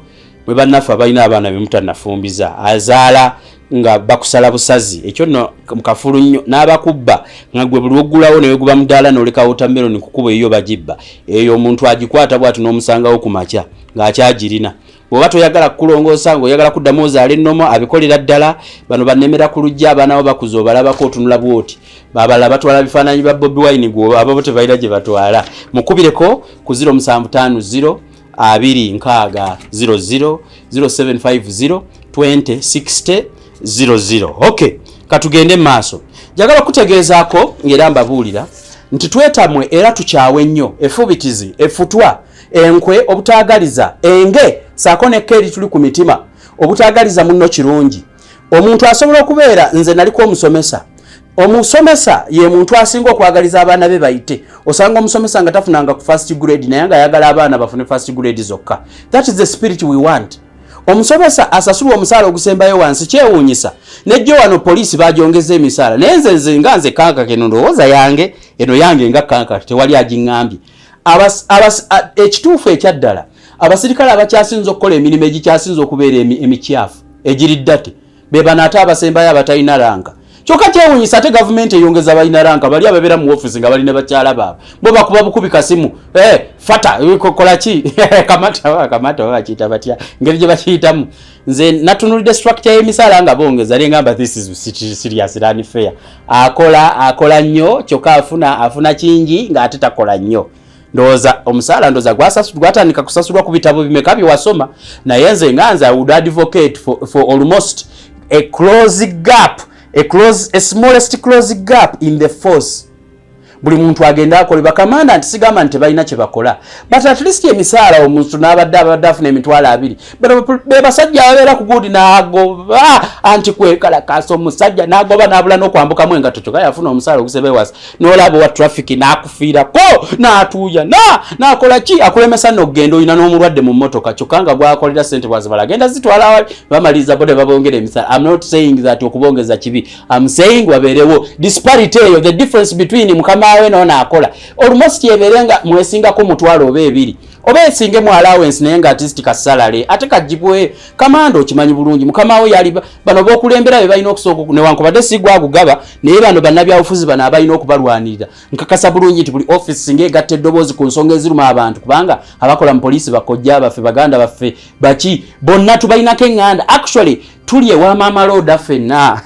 Mwe bannaffe abalina abaana bemutanafumbiza, azaala nga bakusala busazi, ekyo nno mukafulu nnyo n'abakubba, nga gwe buli oggulawo newe guba mudaala n'oleka watermelon kukuba, eyo bagibba. Eyo omuntu agikwata bw'ati n'omusangawo ku makya ng'akyagirina. Bw'oba toyagala kukulongoosa, ng'oyagala kuddamu ozaala ennomo, abikolera ddala. Bano bannemera ku lujja, abaana bo bakuza, obalabako otunula bw'oti, babalala batwala bifaananyi bya Bobi Wine, gwe ababo tebalina gye batwala. Mukubireko ku 0750 2 6 00, 0750 20 60 00. Okay, katugende mu maaso. Njagala okutegeezaako ng'era mbabuulira nti twetamwe era tukyawe nnyo efubitizi, efutwa, enkwe, obutaagaliza, enge saako nekka eri tuli ku mitima. Obutaagaliza munno kirungi. Omuntu asobola okubeera, nze naliko omusomesa. Omusomesa ye muntu asinga okwagaliza abaana be bayite. Osanga omusomesa nga tafunanga ku first grade, naye nga ayagala abaana bafune first grade zokka. That is the spirit we want. Omusomesa asasulwa omusaala ogusembayo wansi, kyewuunyisa. Nejjo wano poliisi bagyongeza emisaala, naye nze nga nze kanka keno, ndowooza yange eno yange nga kanka, tewali agiŋŋambye. Ekituufu ekyaddala, abasirikale abakyasinza okukola emirimu egikyasinza okubeera emikyafu egiri ddate be bano ate abasembayo abatalina rank. Kyokka kyewunyisa, ate gavumenti eyongeza balina rank. Bali ababeera mu ofisi nga balina bakyala baabwe, bo bakuba bukubi kasimu, fata kola ki, kamata kamata, oba bakiyita batya, ngeri gye bakiyitamu. Nze natunulidde structure y'emisaala nga bongeza, naye ngamba this is serious unfair. Akola, akola nnyo, kyokka afuna kingi ng'ate takola nnyo. Ndowooza omusaala, ndowooza gwatandika kusasulwa ku bitabo bimeka bye wasoma. Naye nze nga nze, I would advocate for almost a close gap, a smallest close gap in the force. Buli muntu agenda akole. Bakamanda nti sigamba nti tebalina kye bakola, but at least emisaala, omuntu n'abadde abadde afuna 20,000, bano be basajja ababeera ku gundi n'agoba anti kwekalakasa, omusajja n'agoba n'abula n'okwambukamu engatto, kyokka yafuna omusaala ogusebe wasi. N'olaba owa traffic n'akufiirako n'atuuya na n'akola ki, akulemesa n'okugenda, olina n'omulwadde mu mmotoka, kyokka nga gwakolera sente bwazibala agenda zitwala awali. Bamaliriza bo ne babongera emisaala. I'm not saying that okubongeza kibi. I'm saying wabeerewo disparity eyo, the difference between mukama we noono akola almost ebeere nga mwesingako 500 oba 2 oba esingemu allowance, naye nga at least ka salary ate kagibwe. Kamanda okimanyi bulungi mukama we yali, bano bokulembera be balina okusooka, newankubadde si gwagugaba, naye bano bannabyabufuzi bano abalina okubalwanirira. Nkakasa bulungi nti buli office ng'egatta eddoboozi ku nsonga eziruma abantu, kubanga abakola mu poliisi bakojja baffe, baganda baffe, baki bonna tubalinako eŋŋanda. Actually tuli ewa maama looda ffenna,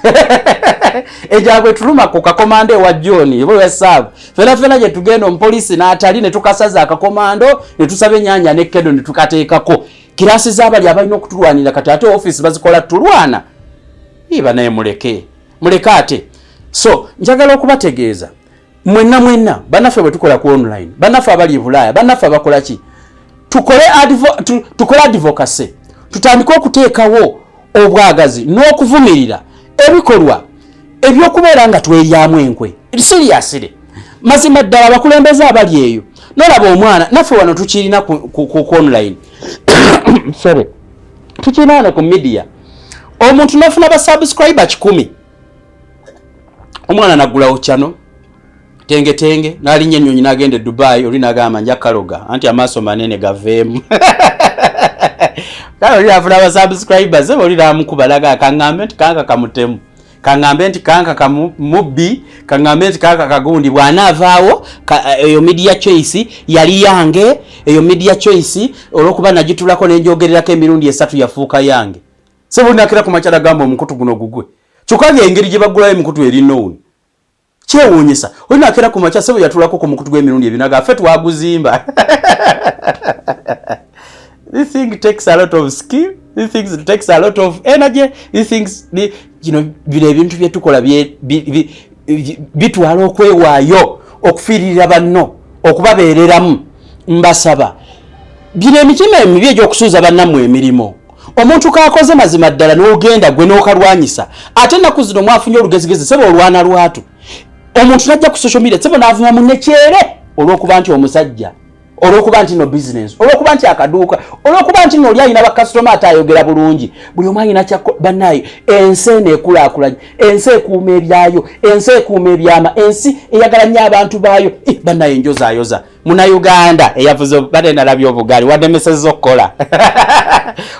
ejabwe tuluma ku kakomando ewa John oba ewa Saabu, fena fena gye tugenda omupoliisi n'atali ne tukasaza akakomando ne tusaba ennyanja n'ekkedo ne tukateekako kirasi z'abali abalina okutulwanira. Kati ate ofiisi bazikola tulwana iba, naye muleke, muleke ate. So njagala okubategeeza mwenna mwenna bannaffe bwe tukola ku online, bannaffe abali e Bulaaya, bannaffe abakola ki, tukole advocacy, tutandike okuteekawo obwagazi n'okuvumirira ebikolwa ebyokubeera nga tweryamu enkwe. Seriously, mazima ddala, abakulembeze abali eyo, nolaba omwana naffe wano tukirina ku online, sorry, tukirina wano ku media, omuntu nofuna ba subscriber 100, omwana naggulawo channel tengetenge, nalinnya ennyonyi n'agenda e Dubai, oli n'agamba nja kaloga anti amaaso manene gaveemu. Kale oli afuna aba subscribers, oli namukuba naga kaŋŋambe nti kanka kamutemu. Kaŋŋambe nti kanka mubbi, kaŋŋambe nti kanka kagundi bw'anaavaawo. Eyo Media Choice yali yange. Eyo Media Choice olw'okuba nagitulako nenjogererako emirundi 3 yafuuka yange. Sebunakira ku makyala gamba omukutu guno gugwe, kyokka ng'engeri gye baggulayo emikutu eri known, kyewuunyisa. Olinakera ku makya, sebo yatulako ku mukutu gw'emirundi ebinaga, ffe twaguzimba. This thing takes a lot of skill, this thing takes a lot of energy, this things, bino ebintu byetukola bitwala okwewaayo, okufiiririra banno, okubabeereramu. Mbasaba, bino emitima emibi egy'okusuuza bannammwe emirimu, omuntu kakoze mazima ddala n'ogenda gwe n'okalwanyisa. Ate ennaku zino mwafunye olugezigezi, sebo olwana lwatu, omuntu najja ku social media, sebo, n'avuma munne kyere olw'okuba nti omusajja, olw'okuba nti no business, olw'okuba nti akaduuka, olw'okuba nti no oli alina bakasitoma ate ayogera bulungi. Buli omu alina kyako. Bannaye, ensi eno ekulaakulanye, ensi ekuuma ebyayo, ensi ekuuma ebyama, ensi eyagala nnyo abantu baayo. Bannaye, njozaayoza Munnayuganda eyavuze bade nalabye obugaali wanemesezza okukola.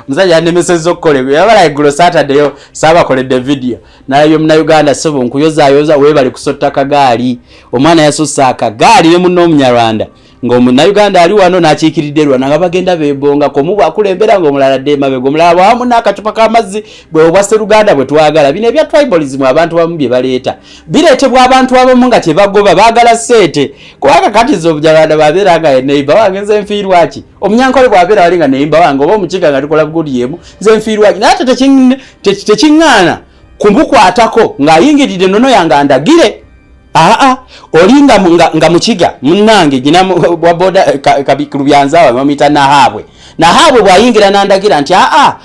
Omusajja yanemesezza okukola yabala eggulo Saturday, saabakoledde video. Nalabye Munnayuganda, sebo, nkuyozaayoza, weebale kusotta kagaali. Omwana yasusse akagaali ne munne Omunyarwanda, ng'Omunnayuganda ali wano n'akiikiridde Rwanda, nga bagenda beebongako, omu bwakulembera ng'omulala dde emabega, omulala bwawamu n'akacupa k'amazzi. Bwe obwa Sseruganda bwe twagala. Bino ebya tribalism abantu abamu bye baleeta, bireetebwa abantu abamu nga kyebagoba baagala ssente, kubanga kati ze Omunyarwanda bwabeera nga neighbour wange, nze nfiirwa ki? Omunyankole bwabeera wali nga neighbour wange, oba Omukiga nga tukola bugudi emu, nze nfiirwa ki? Naye ate tekiŋŋaana kumukwatako ng'ayingiridde ennono yange andagire. Aa, oli nga Mukiga munnange gina wa boda Lubyanzawa bamuyita Nahaabwe. Nahaabwe bw'ayingira n'andagira nti aa,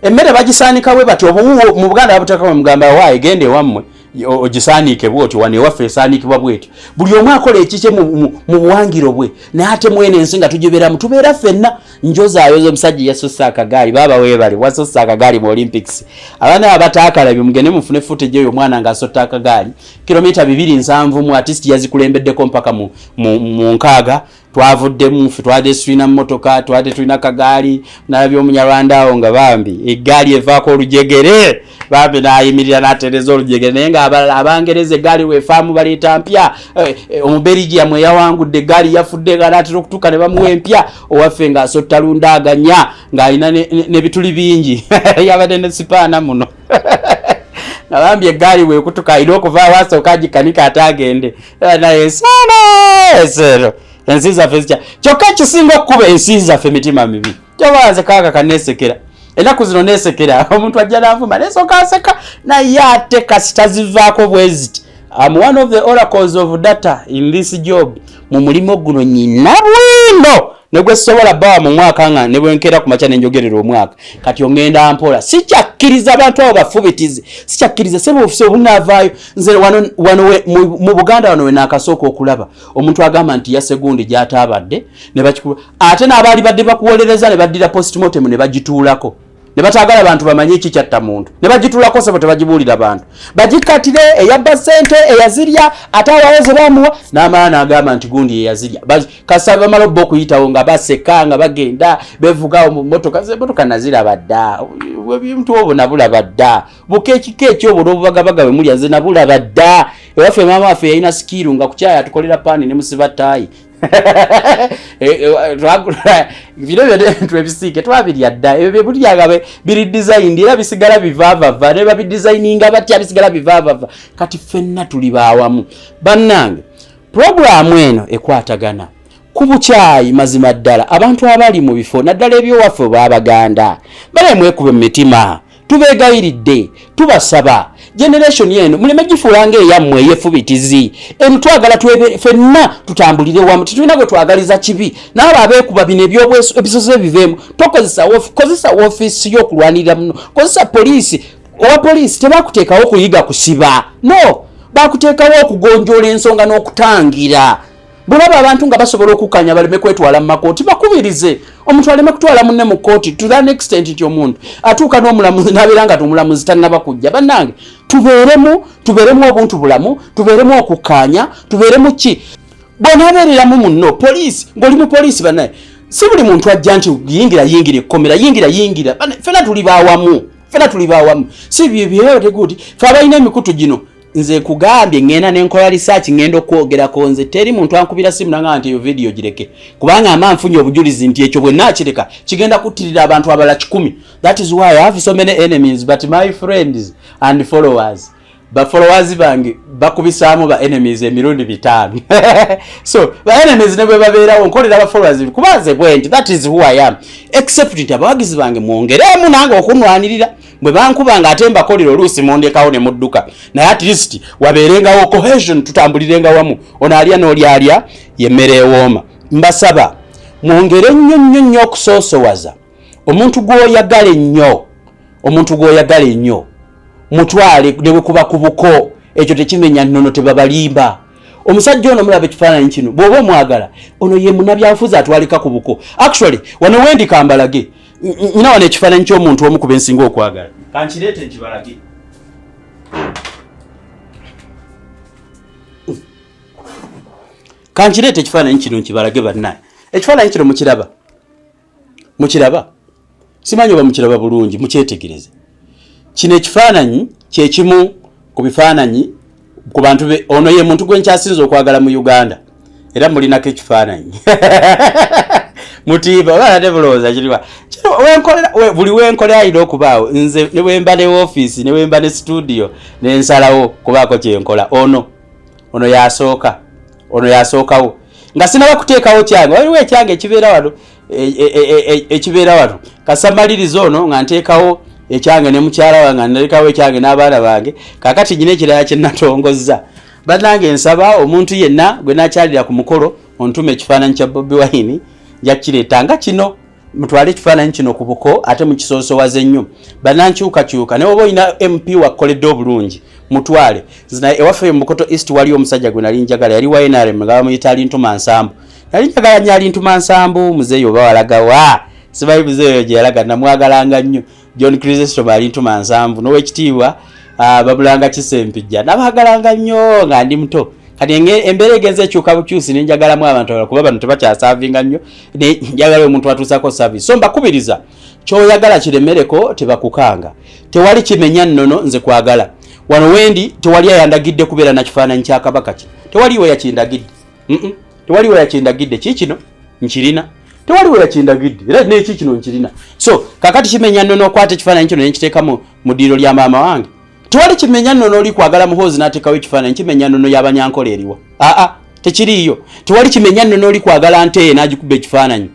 emmere bagisaanika bwe bati, obuwuwo mu Buganda babuteeka, mugamba waayi genda ewammwe ogisaaniike bwotyo, wano ewaffe esaanikibwa bwetyo. Buli omu akola ekikye mu buwangiro bwe, naye ate mwene ensi nga tugibeeramu, tubeera ffenna. Njozaayoza omusajja yasusse akagaali. Baaba weebale, wasusse akagaali mu Olympics. Abaana abataakalabye, mugende mufune footage eyo, omwana ng'asotta akagaali kilomita 270 mu artist yazikulembeddeko mpaka mu 60. Twavuddemu ffe, twadde tulina mmotoka, twadde tulina kagaali. Nalabye Omunyarwanda awo nga bambi eggaali evaako olujegere, bambi n'ayimirira n'atereeza olujegere, naye ng'abalala Abangereza eggaali weefaamu baleeta mpya. Omuberigiyamu eyawangudde eggaali yafudde nga n'atera okutuuka ne bamuwa empya. Owaffe ng'asotta lundaaganya ng'alina n'ebituli bingi, yabadde ne sipaana muno, nga bambi eggaali bwekutuka alina okuvaawo asooka agikanika ate agende. Naye ensala esero ensi zaffe zitya? Kyokka ekisinga okukuba ensi zaffe mitima mibi. Kyoba nze kaaka kaneesekera ennaku zino, neesekera omuntu ajja nanvuma, nesooka aseka, naye ate kasita zivaako bweziti. I'm one of the oracles of data in this job. Mu mulimu guno nyina bwino ne gwe sobola bawa mu mwaka, nga ne bwenkeera ku makya nenjogerera omwaka. Kati ongenda mpola, sikyakkiriza abantu abo bafubitizi, sikyakkiriza sebe ofisi obunaavaayo. Nze wano mu Buganda wano we naakasooka okulaba omuntu agamba nti yasse gundi gy'ataabadde ne bakikuba, ate n'abaali badde bakuwolereza ne baddira postmortem ne bagituulako ne bataagala bantu bamanye ekikyatta muntu, ne bagituulako, sebo, tebagibuulira bantu, bagikatire eyabba ssente eyazirya, ate abawoze bamuwa n'amala n'agamba nti gundi yeyazirya. Kasa bamala obba okuyitawo nga baseka nga bagenda bevugawo mu motoka. Emotoka naziraba dda, ebintu obwo nabulaba dda, bukeekika ekyobwo n'obubagabaga bwe mulya nze nabulaba dda. Ewaffe maama waffe yalina skill, nga kukyaya atukolera paani ne musiba ttaayi. Bino byonna ebintu ebisiike twabirya dda. Ebyo byebulyanga biri design, era bisigala bivaavava, ne babidesigninga batya bisigala bivaavava. Kati ffenna tuli baawamu. Bannange, puroguraamu eno ekwatagana ku bukyayi. Mazima ddala abantu abali mu bifo naddala ebyowaffe babaganda bale, mwekube mu mitima, tubeegayiridde, tubasaba, generation eno muleme gifuula nga eyammwe ey'effubitizi. Eno twagala ffenna tutambulire wamu, tetulina gwe twagaliza kibi. N'abo abeekuba bino ebisoso ebiveemu, tokozesa kozesa woofiisi y'okulwanirira muno, kozesa poliisi. Owa poliisi tebakuteekawo kuyiga kusiba, no, bakuteekawo okugonjoola ensonga n'okutangira. Bwolaba abantu nga basobola okukkanya baleme kwetwala mu makooti, bakubirize omuntu aleme kutwala munne mu kooti to that extent nti omuntu atuuka n'omulamuzi n'abeera nga omulamuzi tannaba kujja. Bannange, tubeeremu obuntu bulamu, tubeeremu okukkaanya, tubeeremu ki bw'onaabeereramu munno poliisi ng'oli mu poliisi. Bannaye, si buli muntu ajja nti yingira yingira ekkomera, yingira yingira. Ffenna tuli bawamu. Fena tuli bawamu, si byebyeteguti fe abalina emikutu gino. Nze nkugambye, ngenda nenkola research, ngenda okwogerako. Nze teri muntu ankubira simu nanga nti eyo video gireke, kubanga ama nfunye obujulizi nti ekyo bwe naakireka kigenda kuttirira abantu abalala 100. That is why I have so many enemies, but my friends and followers, ba followers bange bakubisaamu ba enemies emirundi 5. So ba enemies ne bwe babeerawo, nkolera ba followers, kuba nze bwe nti, that is who I am, except nti abawagizi bange mwongeremu nange okunwanirira. Bwe bankuba nga ate mbakolera, oluusi mundekawo ne mudduka, naye at least wabeerengawo cohesion, tutambulirenga wamu. Ono alya n'oli alya, yemmere ewooma. Mbasaba mwongere nnyo nnyo nnyo okusoosowaza omuntu gw'oyagala ennyo. Omuntu gw'oyagala ennyo mutwale ne bwe kuba ku buko, ekyo tekimenya nnono, tebabalimba. Omusajja ono mulaba ekifaananyi kino, bw'oba omwagala, ono ye munnabyabufuzi atwalika ku buko. Actually, wano wendi kambalage, nyina wano ekifaananyi ky'omuntu omu ku bensinga okwagala. Kankireete nkibalage. Kankireete ekifaananyi kino nkibalage. Bannaye, ekifaananyi kino mukiraba? Mukiraba? Simanyi oba mukiraba bulungi, mukyetegereze. Kino ekifaananyi kyekimu ku bifaananyi ku bantu be. Ono ye muntu gwe nkyasinze okwagala mu Uganda, era mulinako ekifaananyi mutiiba oba ate bulowooza kiriwa. Kino wenkolera, buli wenkolera alina okubaawo. Nze ne bwemba ne ofiisi, ne bwemba ne studio, nensalawo kubaako kyenkola, ono yasooka, ono yasookawo nga sinaba kuteekawo kyange. Waliwo ekyange ekibeera wano, ekibeera wano. Kasamaliriza ono nga nteekawo ekyange ne mukyala wange, nga nteekawo ekyange n'abaana bange. Kakati nyina ekirala kye natongozza. Bannange, nsaba omuntu yenna gwe nakyalira ku mukolo ontume ekifaananyi kya Bobi Wine, nja kukireeta nga kino. Mutwale ekifaananyi kino ku buko, ate mukisoosowaze nnyo. Bannankyukakyuka, naye oba olina MP wakukoledde obulungi, mutwale. Nze ewaffe mu Bukoto East waliyo omusajja gwe nali njagala, yali wa NRM, nga bamuyita Alintuma Nsambu. Nali njagala nnyo Alintuma Nsambu. Muzeeyi oba walagawa, simanyi muzeeyi gye yalaga. Namwagalanga nnyo John Chrysostom Alintuma Nsambu n'owekitiibwa Babulanga Kisempijja, nabagalanga nnyo nga ndi muto. Kati embeera egenza ekyuka bukyusi, nenjagalamu abantu abalala, kuba bano tebakyaservinga nnyo, njagala omuntu atuusako service. So mbakubiriza, kyoyagala kiremereko, tebakukanga, tewali kimenya nnono. Nze kwagala wano wendi, tewali ayandagidde kubeera na kifaananyi kya kabaka kino, tewaliwo yakindagidde. Tewaliwo yakindagidde. Ki kino nkirina, tewaliwo yakindagidde, era neki kino nkirina. So kakati kimenya nnono okwata ekifaananyi kino nenkiteeka mu ddiiro lya maama wange? Tewali kimenya nnono oli kwagala Muhoozi n'ateekawo ekifaananyi. Kimenya nnono y'abanyankola eriwa? Aa, tekiriiyo. Tewali kimenya nnono oli kwagala nteeye n'agikuba ekifaananyi.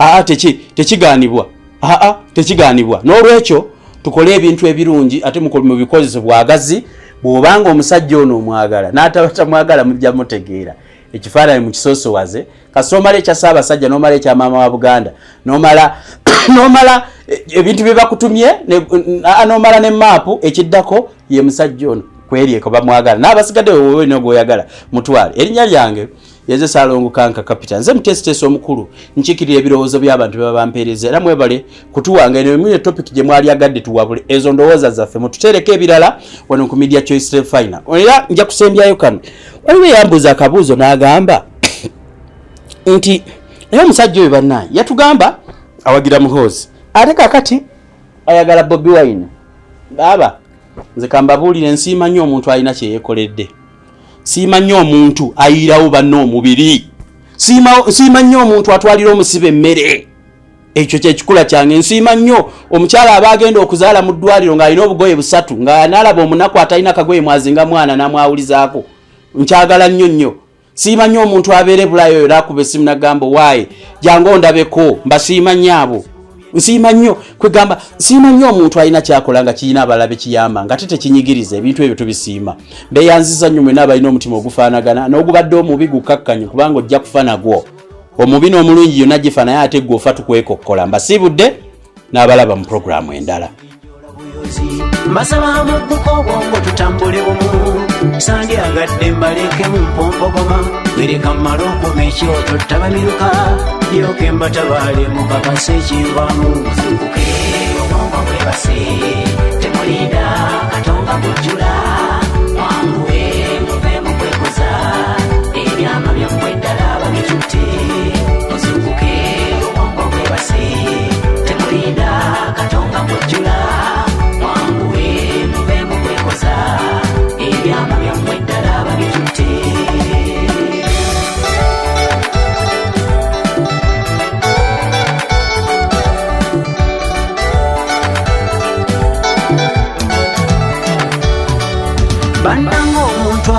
Aa, tekigaanibwa. Aa, tekigaanibwa. N'olwekyo tukole ebintu ebirungi, ate mubikozese bwagazi. Bw'obanga omusajja ono omwagala, n'ataba tamwagala, mujja mutegeera. Ekifaananyi mukisoosowaze. Kasita omala ekya Ssaabasajja, n'omala ekya maama wa Buganda, n'omala ebintu bye bakutumye, n'omala ne maapu, ekiddako ye musajja ono kweryeko bamwagala. N'abasigadde wewe gwoyagala mutwale. Erinnya lyange yeze Ssalongo Kanka Kapita. Nze mutesitesi omukulu, nkiikirira ebirowoozo by'abantu bye bampeereza, era mwebale kutuwanga. Eno emu topic gye mwali agadde tuwabule, ezo ndowooza zaffe, mututeereko ebirala wano ku Media Choice Refiner. Era nja kusembyayo kano. Waliwo eyambuuza akabuuzo n'agamba nti naye omusajja oyo bannaye yatugamba awagira Muhoozi, ate kakati ayagala Bobi Wine. Baaba nze kambabuulire, nsiima nnyo omuntu alina kyeyekoledde, siima nnyo omuntu ayirawo banne omubiri, nsiima nnyo omuntu atwalira omusibe emmere. Ekyo kyekikula kyange. Nsiima nnyo omukyala aba agenda okuzaala mu ddwaliro ng'alina obugoye busatu, nga naalaba omunaku atalina kagoye mwazinga mwana n'amwawulizaako. Nkyagala nnyo nnyo. Siima nnyo omuntu abeera ebulayo oyo nakuba essimu nagamba, "Waaye, jangu ondabeko." Mbasiima nnyo abo, nsiima nnyo. Kwegamba nsiima nnyo omuntu alina kyakola nga kirina abalala bekiyamba, nga te tekinyigiriza. Ebintu ebyo tubisiima. Mbeyanziza nnyo mwena abalina omutima ogufaanagana n'ogubadde omubi. Gukakkanye, kubanga ojja kufa nagwo. Omubi n'omulungi yonna gifa, naye ate gwe ofa tukwekokkola. Mbasiibudde n'abalaba mu puroguramu endala. Mbasaba mugguka obwongo, tutambule bumu. Sandyagadde mbalekemu mpompogoma. Wereka mmale okuma ekyoto ttabamiruka, lyoke mbatabaale mukakase ekinvaamu. Muzuukuke, obwongo bwebase, temulinda katonga kujjula. Mwanguwe muve mu kwekoza, ebyama byammwe ddala babitutte. Muzuukuke, obwongo bwebase, temulinda katonga kujjula.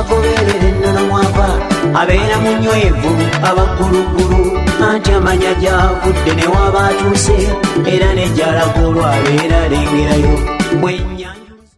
Agoberera ennono mwava, abeera munywevu, abagguluggulu, anti amanya gy'avudde ne waba atuuse, era ne gy'alaga olwo abeera alengerayo bwennya.